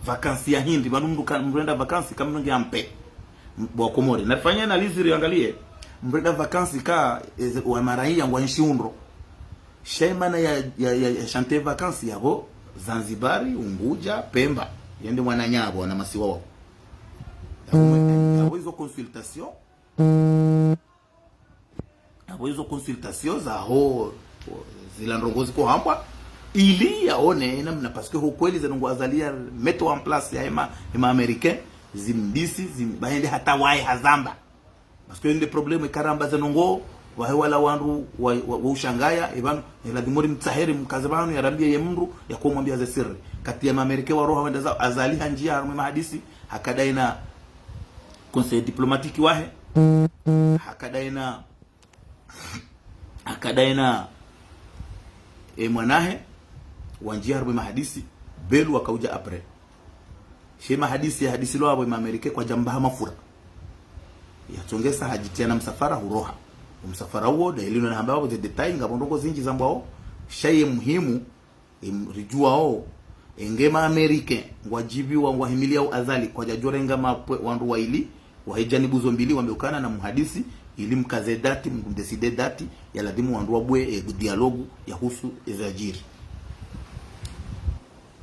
vacances ya hindri, pvanu mndru ka-, mndru enda vacances, ka mndru nge ampe. M-, wa Komori. Narifanye analyse riangalie. Mndru enda vacances ka, eze, wa maraiya ngwa nshi undro. Sha imana ya, ya, ya, ya shante vacances yapvo, Zanzibar, Unguja, Pemba. Yende mwananya pvo, wana masiwa wao. Yapvo, yapvo izo consultation. Apvo izo consultation zaho, zila ndrongoo zikohambwa, ili yaone namna, parce que ho kweli ze ndrongoo Azali ya mettre en place ya hema, hema Américain, zimdisi, zim-, pvahende hata waye hazamba. Parce que nde problème ikao ramba ze ndrongoo, wahe wala wandru wa, wa, wa ushangaya, epvanu, elazimu rimtsahe rimkaze pvanu, yarambie ye mndru, yakomwambia ze siri. Kati ya ma Américain waroha wenda zao, Azali handjia harumwa mahadisi, hakadayi na conseil diplomatique wahe, hakadayi na, hakadayi na, e, mwanahe, wandjia harumwa mahadisi, Belu wakaudja après. She mahadisi yahadisilwa apvo ma Américain kwadjambaha mafura. Yatsongesa hadjitia na msafara huroha. Msafara uwo, nda ilino nahamba apvo ze détails, ngapvo ndrongoo zindji zambwao, sha ye muhimu, em, ridjuwao, enge ma Américain, ngwadjiviwa, ngwahimiliao Azali, kwadjadjorenga mapwe wandru waili, wahe janibu zo mbili, wambe ukana na muhadisi, ili mkaze date, mdécide date, yalazimu wandru wabwe, e, dialogue, yahusu, eza yadjiri.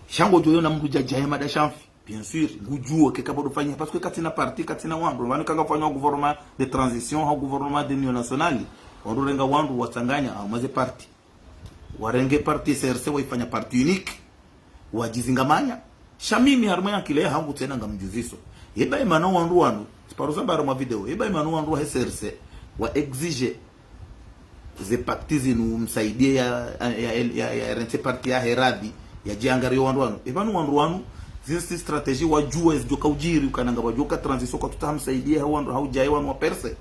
Sha ngodjo yona mndru djadja hema da shamfi, bien sûr, ngudjuo, keka pvodo fanyiha, parce que katsina parti, katsina wandru, pvanu kanga fanywa gouvernement de transition, ha gouvernement d'union nationale, wandru renga wandru watsanganya, harumwa ze parti. Warenge parti C R C, waifanya parti unique, wadjizingamanya. Sha mimi harumwa ye ankili yahangu tsena ngamdjuziso. Eba imana wandru wanu, tsiparo zamba harumwa video, eba imana wandru wahe C R C, wa exige ze pacte zinu msaidie ya, ya, ya, ya, ya rentse parti yahe radhi, yadjiangarie wandru wanu. Epvanu wandru wanu, zinu tsi stratégie wadjuwa ezidjoka udjiri, ukana ngapvadjoka transition kwatsutsaha msaidie ha wandru, ha udjaye wanu wa perse.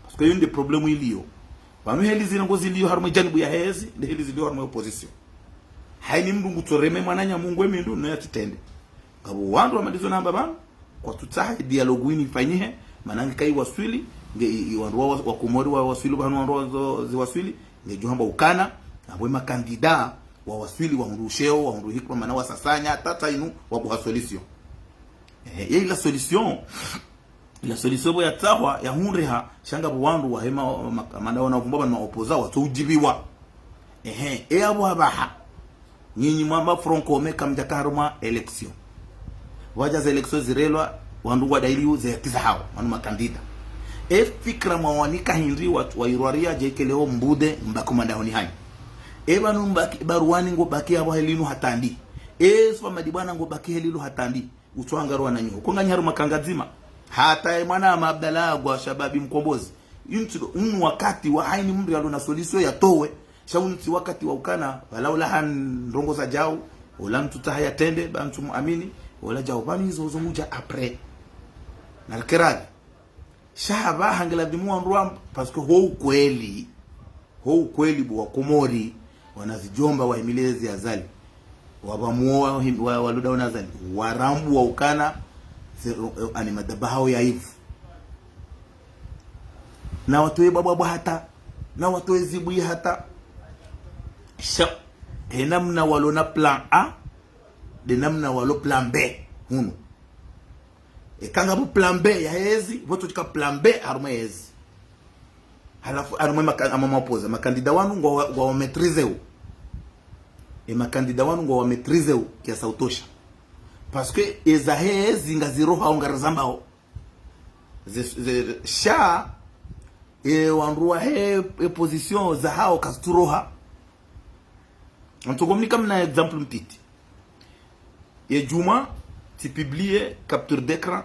Parce que yo nde problème iliyo. Pvanu heli zinu ngoziliyo harumwa janibu ya hezi, nde heli ziliyo harumwa opposition. Hayina mndru ngutsoreme mwananya Mungu emindru, no yatsitrende. Ngapvo wandru wamadizo namba pvanu, kwatsutsaha dialogue inu ifanyihe, mana nge kayi waswili, nge i, i wandru wa, wa Komori wa waswili, pvanu wandru wa zo, zi waswili, ngedjo hamba ukana, apvo makandida wa waswili, wahundru usheo, wahundru hikima, mana wasasanya, tata inu, wabuha solution. Ehe, ye ila solution, ila solution pvo yatsahwa, yahundriha, sha ngapvo wandru wahema, wa, ma, mana wana vumba pvanu ma opposants, watso udjiviwa. Ehe, e apvo apvaha. Nyinyi mwamba Front Commun kamdjaka harumwa élection. Pvwadja ze élection zirelwa, wandru ngwadailiyo ze haki zahao, wanu makandida. E fikira mwawanika hindri wa, wairwaria djekeleo mbude mbaki mandahoni hanyu. E pvanu mbaki, Baruani ngobaki apvo helinu hata ndi. E Sufa Madibwana ngobaki helinu hata ndi. Utsoangarwa na nyoho. Ko nganyi harumwa kanga dzima. Hata ye mwana ama Abdallah agwa Shababi Mkombozi. Intsi do, unu wakati wa hayina mndru yalo na solution yatowe. Sha unu tsi wakati wa ukana, pvala ula ha ndrongoo zadjao, ula ntsutsaha yatrende, ba ntsu muamini, Wala djau pvanu izo zo ngudja après. Narikeravi. Sha hapvaha ngiladhimu wandru wamba, parce que ho ukweli, ho ukweli bo wa Komori, wanazidjomba wahimiliye ezi Azali. Wapvamuo wa, wa, waluda wana Azali. Warambuwa ukana, ze, ani madaba hawo ya ivu. Na watowe bwabwabwa hata, na watowe zibwi hata. Sha, he namna walo na plan A, nde namna walo plan B, hunu. Eka ngapvo plan B ya hezi, pvo tsotsika plan B harumwa hezi. Halafu harumwa maka-, ama mapoza, makandida wanu ngwa, ngwa wa maîtriser wo. E makandida wanu ngwa wa maîtriser wo, kiasi utosha. Parce que eza hezi ngaziroha wo ngarizambao. Ze, ze, sha, e wandru wa he, e position za hawo kazitsuroha. Ntsogo mnika mna exemple mtiti. Ye djumwa, tsi publier capture d'écran,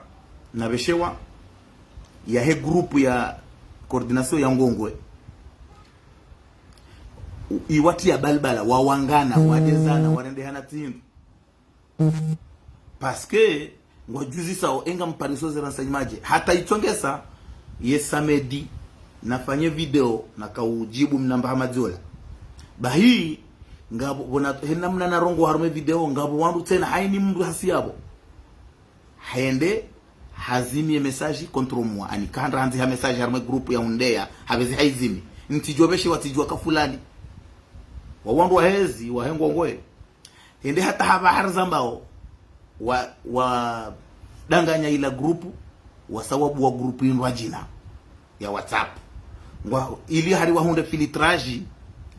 na pveshewa, ya he groupe ya coordination ya Ngongwe. U-, iwatsi ya balbala, wawangana, wadezana, warendehana tsi hindru. Parce que, ngwadjuzisao, enga mpariso ze renseignement dje. Hata itsongesa, ye samedi, nafanye video, nakaudjibu mnamba ha madziola. Bahi, ngapvo, pvona, he namna narongoa harumwa e video, ngapvo wandru tsena, haini mndru hasi yapvo. Hende, hazimi ye message contre moi. Ani kahanda handzi ha message harumwa e groupe ya hundeya, hapvezi haizimi. Ntsidjuwa pveshe watsidjuwa ka fulani. Wa wandru wa hezi, wa he Ngongwe. Hende hata hapvaha harizambao wa, wa danganya ila groupe, wasa wabuwa groupe indru adjina ya WhatsApp. Ngwa, ili hari wahundre filtrage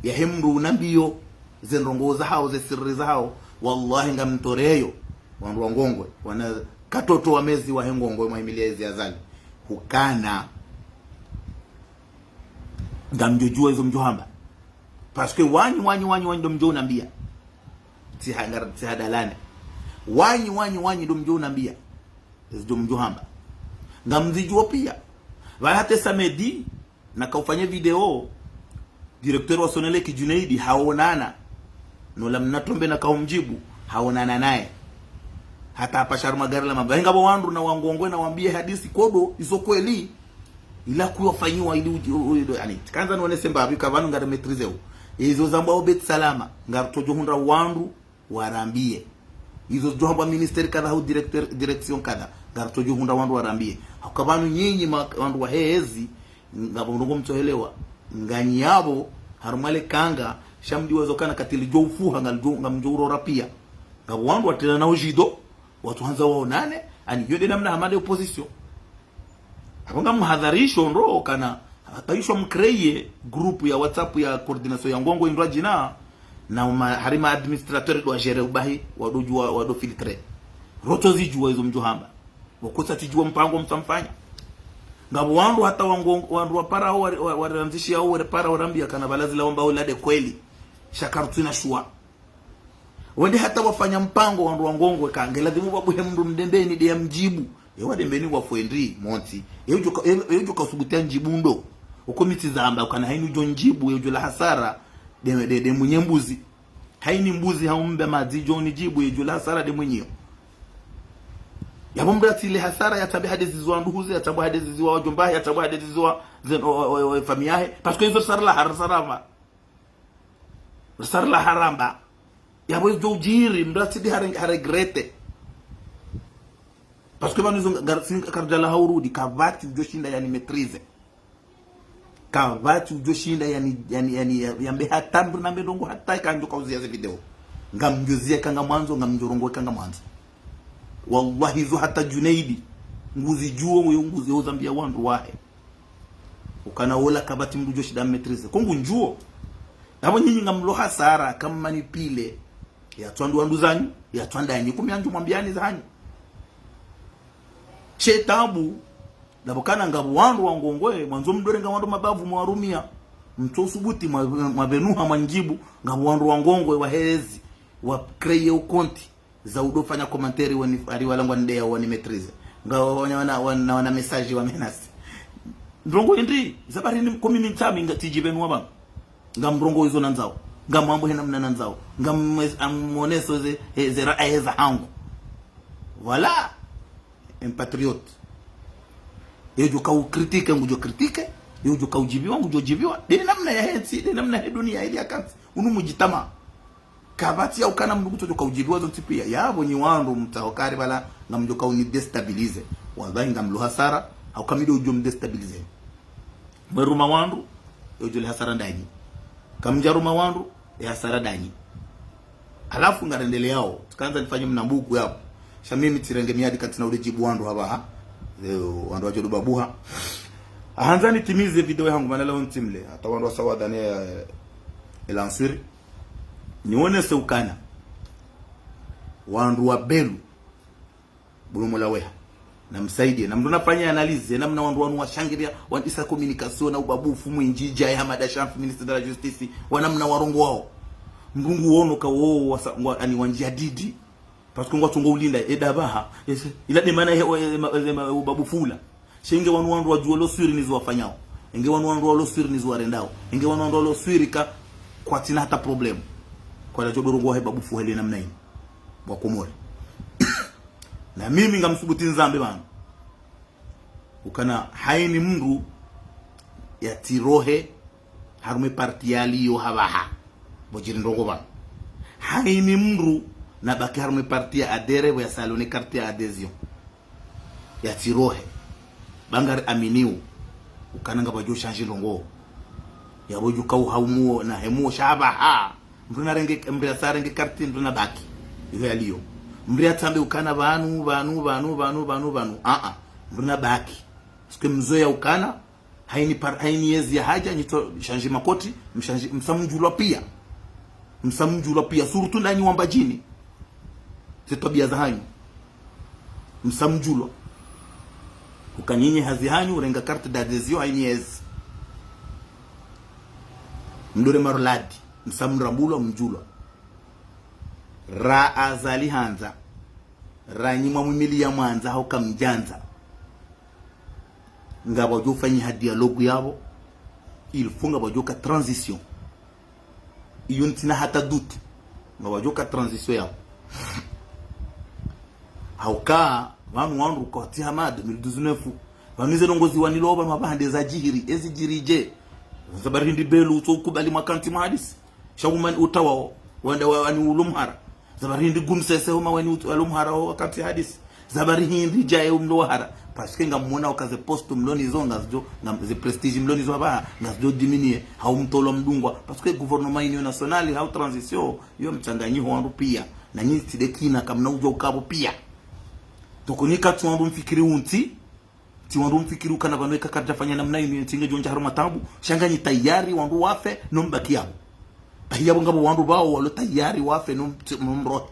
ya he mndru unambiyo ze ndrongoo za hawo, ze sirri za hawo, wallahi ngamtoreyo, wandru wa Ngongwe, wana katoto wa mezi wa he Ngongwe mwahimiliye ezi Azali. Hukana. Ngamdjodjuwa izo mdjohamba. Parce que wanyu, wanyu, wanyu, wanyu ndo mdjo unambiya. Tsiha-, ngar-, tsihadalane. Wanyu, wanyu, wanyu ndo mdjo unambiya. Izo ndo mdjohamba. Ngamzidjuwa piya. Pvala hata samedi, nakaufanya video, directeur wa Sonelec Junaidi, haonana. Nola mna tombe nakaumdjibu, haonana naye. Hata hapvasha harumwa gari la mamba. Ngapvo wandru na wa Ngongwe nawambiye hadisi kodo, izo kweli. Ila kuyofanyiwa ili uji-, u-, u-, u-, ani, kandza nionese mbapvi, ka pvanu ngari maîtriser wo. Izo zambwa o Beit Salama, ngaritsodjo hundra wandru warambiye. Izo zidjohambwa ministère kadha hau directeur, direction kadha, ngaritsodjo hundra wandru warambiye. Hauka pvanu nyinyi ma-, wandru wa hezi, ngapvo mrongo mtsohelewa. Nganyi yapvo, harumwa le kanga, sha mdjuwe zo kana katili djo ufuha, ngalidjo, ngamdjo urora piya. Ngapvo wandru watrena na ujido, watsuhandza waonane, ani yo nde namna hama nde opposition. Apvo ngamhadharisho ndro kana, hata isho mcréer groupe ya WhatsApp ya coordination ya Ngongwe indru adjina, na uma, hari ma administrateur ndo wa gérer ubahi, wandodjuwa, wando filtrer. Rotsozidjuwa izo mdjohamba. Pvoko tsatsidjuwa mpango mtsamfanya. Ngapvo wandru hata wa Ngo-, wandru wapara wo wari, wa-, wariandzishi yawo waripara warambiya kana pvala zila wamba ula nde kweli. Sha karitsina shuwa. Wende hata wafanya mpango wandru wa Ngongwe ka, ngeladhimu pvwabuhe mndru Mdembeni nde yamdjibu. Ewa Dembeni wa fwendi, montsi. Eudjo ka, e, eudjo ka usubuti yandjibu ndo. Uko mi tsizamba, ukana haini udjo ndjibu, eudjo la hasara, nde, nde, nde mwenye mbuzi. Haini mbuzi haumbe madzi djo nidjibu, eudjo la hasara nde mwenyeyo. Yapvo mndru yatsile hasara, yatsambe hadisi ziwa nduhuze, yatsambe hadisi ziwa wadjomba, yatsambe hadisi ziwa zen-, o, o, o, o, famiyi yahe. Parce que izo risarila har-, risaramba. Risarila haramba. Yapvo izo udjiri, mndru yatsidi hare-, haregretter. Parce que pvanu izo nga-, nga-, si-, karudjala haurudi, kapvatsi udjo shinda yani maîtriser. Kapvatsi udjo shinda yani, yani, yani, ya-, yambe hata mndru nambe ndrongo hata ika ndjo kauziya ze video. Ngamdjoziya eka ngamwandzo, ngamdjorongoa eka ngamwandzo. Wallahi izo hata Junaidi. Nguzidjuwo, uyo nguzi, yo uzambiya wandru wahe. Ukana wola kapvatsi mndru udjo shinda maîtriser. Ko ngundjuwo. Yapvo nyinyi ngamlo hasara, kammanipule. Yatswandru wandru zanyu, yatswandru yanyu, kumi yanyu mwambiyani zahanyu. She tabu, ndapvo kana ngapvo wandru wa Ngongwe, mwandzo mdore nga wandru mabavu mwarumiya, mtso usubuti mwa, mwapvenuha mwandjibu, ngapvo wandru wa Ngongwe, wa hezi, wa créer o compte, za udofanya commentaire wani, hari wala ngwanideya wani maîtriser. Nga wana, wana, wana, wana message wa menace. Ndrongo indri, zabari ni kumi ni ntsami nga tsidjipvenuwa pvanu. Ngamrongoa izo nandzao. Ngamwambo he namna nandzao. Ngam-, amoneso ze, he, ze raha zahangu. Voilà. Un patriote. Yedjo ka ucritique, ngudjo critique. Yedjo ka udjiviwa, ngudjo djiviwa. Nde namna yahe ntsi, nde namna yahe dunia ili yakantsi. Unu mudjitamaa. Kapvatsi ya ukana mndru kutsodjo ka udjiviwa zontsi pia. Yapvo nyi wandru mtsaho kari pvala, ngamdjo ka uni déstabiliser. Wallahi ngamlo hasara, hauka mi ndo udjo mdéstabiliser. Mweruma wandru, yodjo le hasara ndanyi. Kamdjaruma wandru, ye hasara ndanyi. Halafu ngarendeleyao, tsikandza nifanye mna mbuku yapvo. Sha mimi tsirenge miadi katsina ule djibu wandru hapvaha. Eh, wandru wadjo dubabuha. Ahandza nitimize video yahangu mana leo ntsimle. Hata wandru wasawa dhane, eh, elanswiri. Nionese ukana. Wandru wa Belu. Bulumola weha. Namsaidie. Na mndru nafanye analyse. Namna wandru wanu washangiria. Wandisa communication na ubabufu mwindji djaye Hamada Shanfi, ministre de la justice. Wanamna warongoao. Mndru nguono ka wo wasa, ngwa, ani wandjia didi. Parce que ngwatsongo ulinda, eda pvaha. Ese, ila nde mana he, he, he, he, ubabufu ula. Sha inge wanu wandru wadjuwa lo swiri nizo wafanyao. Inge wanu wandru walo swiri nizo warendao. Inge wanu wandru walo swiri ka kwatsina hata problème. Kwadja djo ndo rongoa he babufu hele namna ini. Bwa Komori. Na mimi ngamsubuti nizambe pvanu. Ukana haini mndru yatsirohe harumwa ye parti yaliyo hapvaha. Pvo djiri ndrongoo pvanu. Haini mndru nabaki harumwa ye parti ya adhérer pvo yasalio ne carte ya adhésion. Yatsirohe. Ba ngari aminiwo. Ukana ngapvadjo shandji ndrongoo. Yapvo djuka uhaumuo na hemuo sha hapvaha. Mndru narenge, mndru yasarenge carte, mndru nabaki. Iho yaliyo. Mndru yatsambe ukana pvanu, pvanu, pvanu, pvanu, pvanu, pvanu. Aa. Mndru nabaki. Parce que mzoea ukana, haini par-, haini yezi yahadja, nyitso shandji makoti, mshandji, msamdjulwa pia. Msamdjulwa pia, surtout ndanyi wa Mbadjini. Ze twabia zahanyu. Msamdjulwa. Uka nyinyi hazi hanyu, urenga carte d'adhésion, haini yezi. Mdore maroladi, msamrambulwa, mdjulwa. Ra Azali handza. Ranyi mwa mwimili ya mwandza hauka mdjandza. Ngapvadjo fanyiha dialogue yapvo. Il faut ngapvadjo ka transition. Iyo ntsina hata doute. Ngapvadjo ka transition yapvo. Hauka, pvanu wandru kwatsi hama deux mille dix-neuf. Pvanu ze ndrongoo ziwanilwa pvanu hapvaha nde zadjiri, ezidjiri dje. Za bari hindri Belu, utso kubali mwakantsi mwa hadisi. Sha umani utawao, wenda wa, wani ulo mhara. Za bari hindri Gumsese homa weni ut-, walo mhara wakantsi hadisi. Za bari hindri djaye umlo wahara. Parce que ngamwona uka ze poste mlo nizo ngazidjo, ngam-, ze prestige mlo nizo hapvaha, ngazidjo diminuer, hau mtolo mdungwa. Parce que gouvernement union nationale, hau transition, yo mtsanganyiho wandru pia. Na nyinyi tsi nde kina kamna udjua ukapvo pia. Toko nyika tsi wandru mfikiri untsi, tsi wandru mfikiri ukana pvanu eka karidjafanya namna inu ye ntsi ngedjo ndja harumwa tabu, sha nganyi tayari wandru wafe, no mbaki yapvo. Bahi yapvo ngapvo wandru pvao walo tayari wafe, no mt-, no mrohe.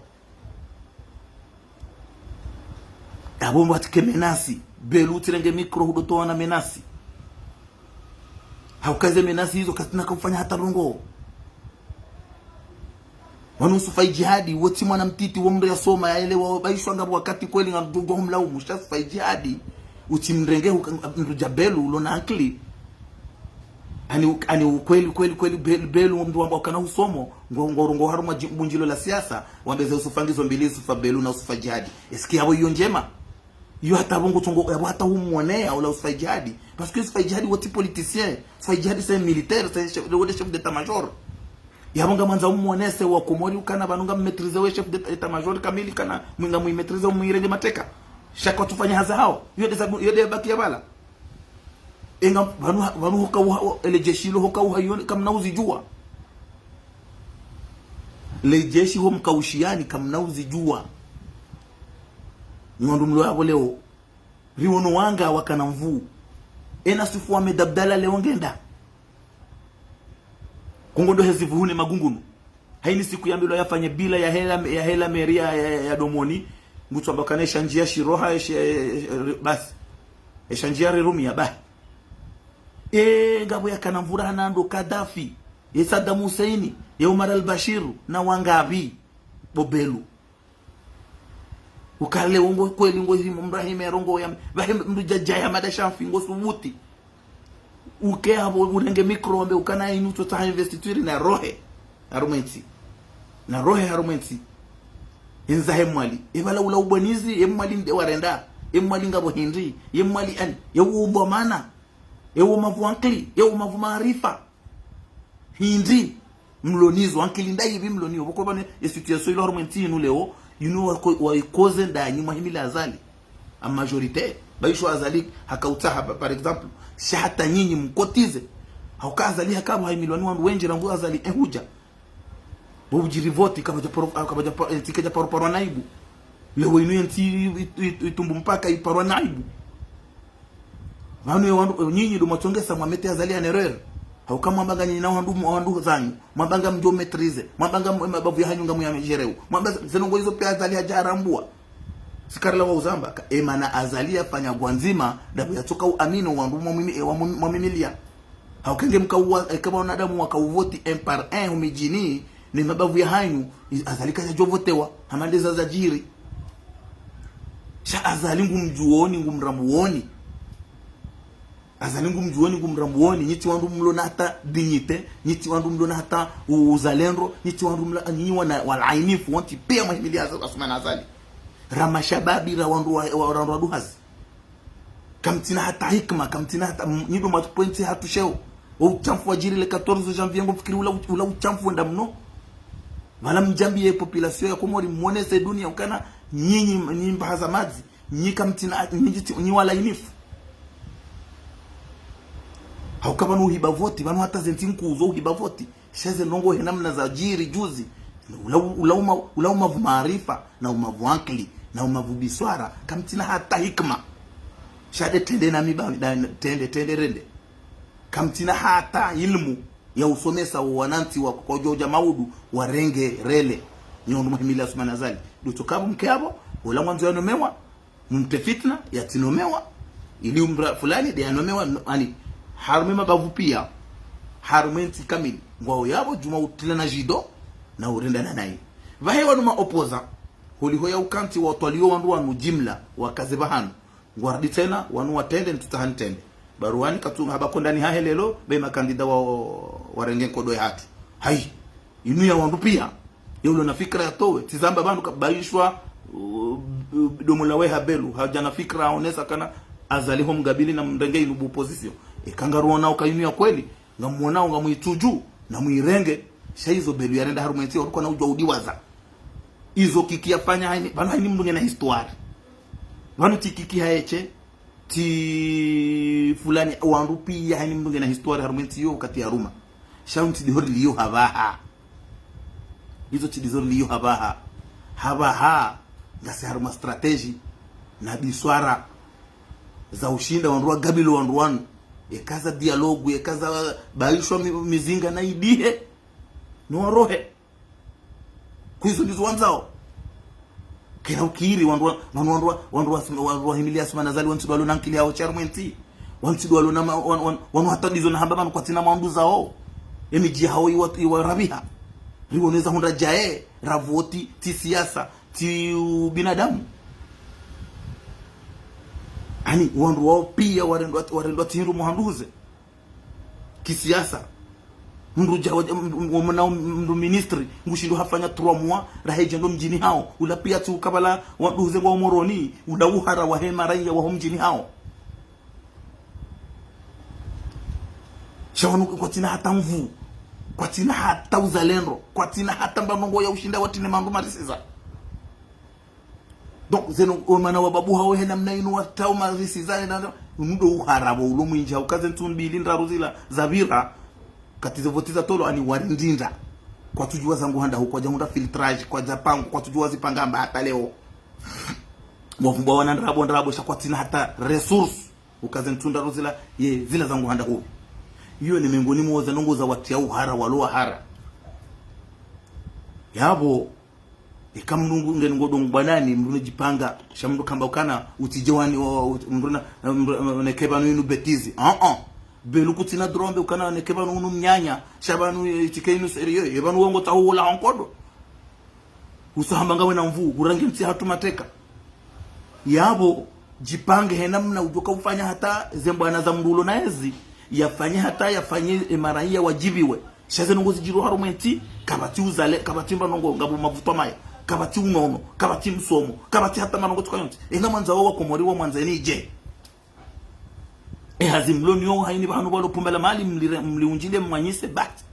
Yapvo mbatike menasi, Belu utsirenge micro hudo towa na menasi. Hauka ze menasi izo katsina ka ufanya hata ndrongoo. Wanu Yusufa Idjihadi, wo tsi mwana mtiti, wo mndru yasoma, yaelewa, baishwa ngapvo wakati kweli ngamdjodjo humlaumu, sha Yusufa Idjihadi. Utsi mrenge huka, mndru dja Belu, ulo na ankili. Ani u-, ani ukweli, kweli, kweli, Bel-, Belu, wo mndru wamba ukana usomo, ngo, ngo, ngo harumwa dji-, bundjilo la siasa, wambe ze Yusufa ngizo mbili, Yusufa Belu na Yusufa Idjihadi. Est-ce que yapvo iyo ndjema? Iyo hata pvo ngutsongo, yapvo hata humwonea ola Yusufa Idjihadi. Parce que Yusufa Idjihadi wo tsi politicien. Yusufa Idjihadi c'est un militaire, c'est un chef, le chef d'état-major. Yapvo ngamwandza umwonese wa Komori ukana pvanu ngam maîtriser we chef d'état-major kamili kana mwinga mwi maîtriser umwirenge mateka. Sha kwatsufanya hazi hao. Iyo nde sa-, iyo nde baki ya pvala. Enga pvanu ha-, pvanu hoka uha, ele jeshi lo hoka uha iyo kamna uzidjua. Le jeshi ho mkaushiani kamna uzidjua. Nyi wandru mlo yapvo leo. Riwono wanga wakana nvuu. Ena Sufu Ahmed Abdallah leo ngenda. Kongo ndo hezi vuhune magungunu. Haini siku yambilwa yafanye bila yahela, yahela meri ya, ya, ya, ya Domoni. Ngutswamba kana esha ndjia shiroha, esha, e, e, basi. Esha ndjia rirumia, bahi. E, ngapvo yakana nvuu rahana ndo Kadhafi. E Saddam Hussein. E Omar al-Bashir. Na wangapvi. Bo Belu. Ukale wongo kweli ngo himo mrahime rongo ya, pvahe mndru dja djaye Hamada Shanfi ngo subuti. Uke yapvo urenge micro wambe ukana inu tsotsaha investiture na rohe. Harumwa entsi. Na rohe harumwa entsi. Enza he Mwali. Epvala ula ubwanizi, ye Mwali nde warenda. Ye Mwali ngapvo hindri. Ye Mwali ani. Ye uwo dhwamana. Ye uwo mavu ankili. Ye uwo mavu maarifa. Hindri. Mlonizo, ankili nda ipvi mloniyo. Pvoko pvanu, ye situation ilo harumwa entsi inu leo, inu wa ko-, wa ikoze ndanyi mwahimili Azali. A majorité, ba isho Azali haka utsaha, pa-, par exemple, sha hata nyinyi mkotize. Hauka Azali haka pvo hahimilwa ni wandru wendji rangu Azali ehudja. Bo udjiri voti, kapvadja paro-, kapvadja pa-, eh, tike dja paro parwa naibu. Leo inu yentsi i-, i-, i-, itumbu mpaka iparwa naibu. Pvanu ye wandru, eh, nyinyi ndo mwatsongesa mwamete Azali en erreur. Hauka mwamba nga nyinyi na wandru, wandru zanyu. Mwamba nga mdjo maîtriser. Mwamba nga m-, mabavu yahanyu ngamuyagéreo. Mwamba ze ndrongo izo pia Azali hadja harambua. Sikarila wa uzamba, ka, emana Azali yafanya gwandzima, ndapvo yatsoka uamini wandru mwamwimi-, eh, wamwimi-, mwamwimiliya. Hauka nge mkauwa, eh, eka wanadamu wakauvoti un par un humidjini, ne mabavu yahanyu, i-, Azali kadjadjo votewa, hama ndeza zadjiri. Sha Azali ngumdjuoni, ngumrambuoni. Azali ngumdjuoni, ngumrambuoni, nyi tsi wandru mlona hata dignité, nyi tsi wandru mlona hata u-, uzalendo, nyi tsi wandru mla-, nyinyi wana, walainifu, wontsi pia mwahimili Azali, Assoumani Azali. Ra mashababi, ra wandru wa, wa, ra wandru wa duhazi. Kamtsina hata hikima, kamtsina hata, m-, nyi ndo mwatsu pventsi hata sheo. Wo utshamfu wadjiri le quatorze janvier ngo fikiri ula, ula utshamfu wenda mno. Pvala mdjambiye population ya Komori mwonese dunia ukana nyinyi, nyinyi mbaha za madzi, nyi kamtsina, nyi tsi, nyi walainifu. Hauka pvanu uhiba voti, pvanu hata zentsi nkuu zo uhiba voti. Sha ze ndrongo he namna zadjiri juzi. Ula, ula uma, ula umavu maarifa, na umavu ankili, na umavu biswara. Kamtsina hata hikima. Sha nde tende na miba, na, tende, tende rende. Kamtsina hata ilmu ya usomesa wo wanantsi wa kwadjo dja maudu warenge rele. Nyi wandru mwahimili Assoumani Azali. Ndo tsoka pvo mke apvo, ula mwandzo yanomewa, mumtre fitna, yatsinomewa, ili umra fulani, nde yanomewa, no, ani, harumwa mabavu pia, harumwa entsi kamili, ngwao yapvo djuma utila na djido, na urenda na nayi. Pvahe wanu ma opposants, holiho ya ukantsi watwaliyo wandru wanu jimla, wakaze pvahanu, ngwarudi tsena, wanu watrende, ntsutsaha nitrende. Baruani katsunga haba kondani hahe leo, be makandida wa, warenge nkodo yahatru. Hayi, inu ya wandru pia. Ye ulo na fikira yatowe. Tsizamba pvanu ka ba ishwa, uh, uh, domo la weha belu. Hadja na fikira aonesa kana Azali ho mgabili na mrenge inu bu opposition. Eka ngaruona uka inu ya kweli. Ngamwonao ngamwitsudju, na mwirenge. Sha izo belu yarenda harumwa entsi, waruka na udjua udiwaza. Izo Kiki yafanya hayini, pvanu hayini mndru ngena histoire. Pvanu tsi Kiki haeshe, tsi fulani, wandru pia hayini mndru ngena histoire harumwa entsi yo wakati yaruma. Sha ntsi diho riliyo hapvaha. Izo tsi dizo riliyo hapvaha. Hapvaha, ngasi harumwa stratégie, na biswara, za ushinda wandru wagabilo wandru wanu. Eka za dialogue, eka za ba ishwa mi-, mizinga na idihe. No warohe. Kwizo ndizo wandzao. Kena ukiri wandru wa, wandru, wandru wa, wandru wa, wandru wahimili Assoumani Azali wontsi ndo walo na ankili yao sha harumwa entsi. Wontsi ndo walo na ma-, wan-, wan-, wanu hata ndizo nahamba pvanu kwatsina mwandu zao. Emidji hao iwa, iwa rabiha. Riwoneza hundra djae, ra voti, tsi siasa, tsi ubinadamu. Ani, wandru wao pia warendwa, warendwa tsi hindru muhanduze. Kisiasa. Mndru dja wa, m-, m-, mna mndru ministre, ngushindo hafanya trois mois, rahe djendo mdjini hawo. Ula pia tsi ukabala, wandru huze ngwa Moroni, ula uhara wahe maraiya waho mdjini hawo. Sha wanu kwatsina hata nvuu, kwatsina hata uzalendo, kwatsina hata mba ndrongo ya ushinda watrine mandru marisiza. Donc, zeno, omana wa babu hawo he namna inu watrao marisiza, na, na, unu ndo uhara pvo ulo mwindji, hauka ze ntsu mbili ndraru zila zapvira, kati ze voti zatolwa, ani warindinda. Kwatsudjuwa zangu handa hu, kwadja hundra filtrage, kwadja pangu, kwatsudjuwa zipanga amba hata leo. Mwavumbwa wana ndrabo, ndrabo, sha kwatsina hata ressource. Uka ze ntsu ndraru zila, ye, zila zangu handa hu. Iyo ni mengoni mwa ze ndrongo za watria uhara, walo wahara. Yapvo, eka mndru nge ngodo ngwanani, mndru ne djipanga, sha mndru kamba ukana, utsidje wani, o, o, mndru na, mndru, mndru neke pvanu inu bêtise. Ah, ah. Belu kutsina droit mbe ukana neke pvanu unu mnyanya, sha pvanu, eh, tsike inu sérieux, ye pvanu wongo tsahu ula honkodo. Usa hamba ngawe na nvuu, urange ntsi hatru mateka. Yapvo, djipange he namna udjoka ufanya hata ze mbwana za mndru ulo na ezi, yafanye hata, yafanye, e, maraiya wadjibiwe. Sha ze ndrongo zidjiro harumwa entsi, kapvatsi uzale, kapvatsi mba ndrongo, ngapvo mavutwa maya. Kapvatsi unono, kapvatsi msomo, kapvatsi hata marongo tsuka yontsi. Ena mwandza wo wakomori wamwandzeni dje? E hazi mlo nayo haini pvahanu pvalo pumba la mali mlire-, mliundjile mwanyise bati.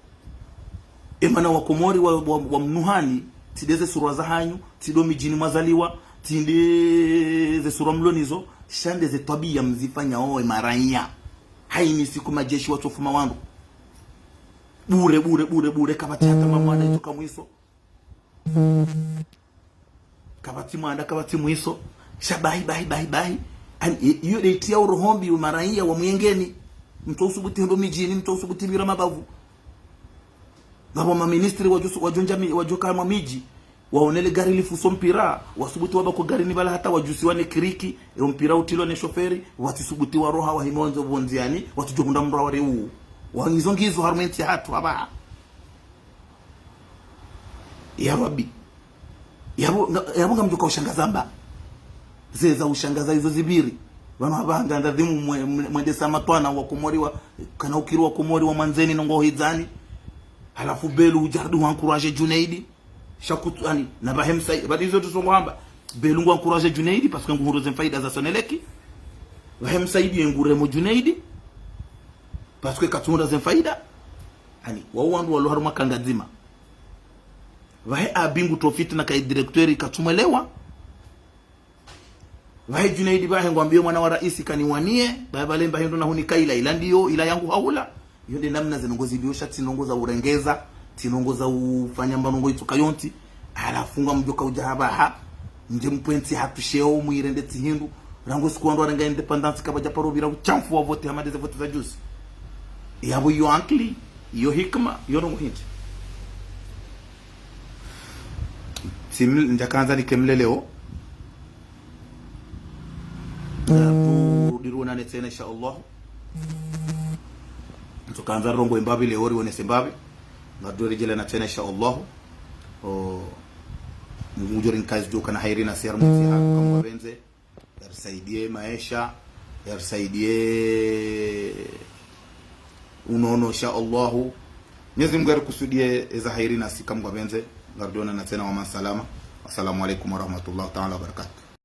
E mana wakomori wa, wa, wamnuhani, tsi nde ze surwa zahanyu, tsi ndo midjini mwazaliwa, tsi nde ze surwa mlo nazo, sha nde ze twabiya mzifanyao e maraiya. Haini siku madjeshi watsofuma wandru. Bure, bure, bure, bure, kapvatsi hata mamwana itsoka mwiso. Kapvatsi mwanda, kapvatsi mwiso. Sha bahi, bahi, bahi, bahi. Ani, i-, iyo nde itriya uroho mbi, maraiya wa mwengeni. Mtsu usubuti hwenda midjini, mtsu usubuti pvira mabavu. Ngapvo maministri wadjo su-, wadjo ndja mi-, wadjo kaya mwa midji. Waone le gari lifuso mpira. Wasubuti wabaki garini pvala hata wadjusiwa ne kiriki. Yo mpira utrilwa ne shoferi. Watsisubuti waroha wahime wandzo pvondziani. Watsudjo hundra mndru wari uu. Wa ngizo ngizo harumwa entsi yahatru, apvaha. Ya Rabbi. Yapvo nga-, yapvo ngamdjoka ushangaza mba. Zeza ushangaza izo zipviri. Pvanu apvaha ngandadhimu mwe-, mwe-, mwendesa matwana wakomori wa, kana ukiri wakomori wamwandzeni no ngohidzani. Halafu Belu udja rudi wa encourager Junaidi. Sha kutsu, ani, na pvahe Msaidie, pvadi izo tsu songo hamba. Belu ngu encourager Junaidi, parce que nguhundro ze mfaida za Sonelec. Pvahe Msaidie ye nguremo Junaidi. Parce que katsuhundra ze mfaida. Ani, wao wandru walo harumwa kanga dzima. Pvahe Abi nguto fitna kaye directeur katsumwelewa. Pvahe Junaidi pvahe ngwambio mwana wa raisi kaniwaniye, pvahe pvale mba hindru na hunika ila, ila ndiyo, ila yangu hahula. Iyo nde namna ze ndrongo zilio sha tsi ndrongo za urengeza, tsi ndrongo za ufanya mba ndrongo itsoka yontsi. Halafu ngamdjoka udja hapvaha, mdje mpve entsi yahatru sheo, mwirende tsi hindru. Rangu siku wandru warenga indépendance kapvadja paro pvira ushamfu wa vote hama nde ze vote za juzi. Yapvo iyo ankili, iyo hikima, iyo ndrongo hindri. Tsi ml-, ndjakandza nike mle leo. Ngarudjo rudi rionane tsena, insha Allah. Ntsukandza rongowe mbapvi leo, rionese mbapvi. Ngarudjo redjeleana tsena, insha Allah. O, Mngu ngudjo rinkazi djoka na hairi na siyar mutsi ha, kamwa pvendze. Yarisaidie maesha, yarisaidie unono, insha Allahu. Mwenyezi Mungu yarikusudie eza hairi nasi kamwa pvendze. Ngarudjo onana tsena wa masalama. Assalamu alaikum warahmatullahi taala wabarakatuh.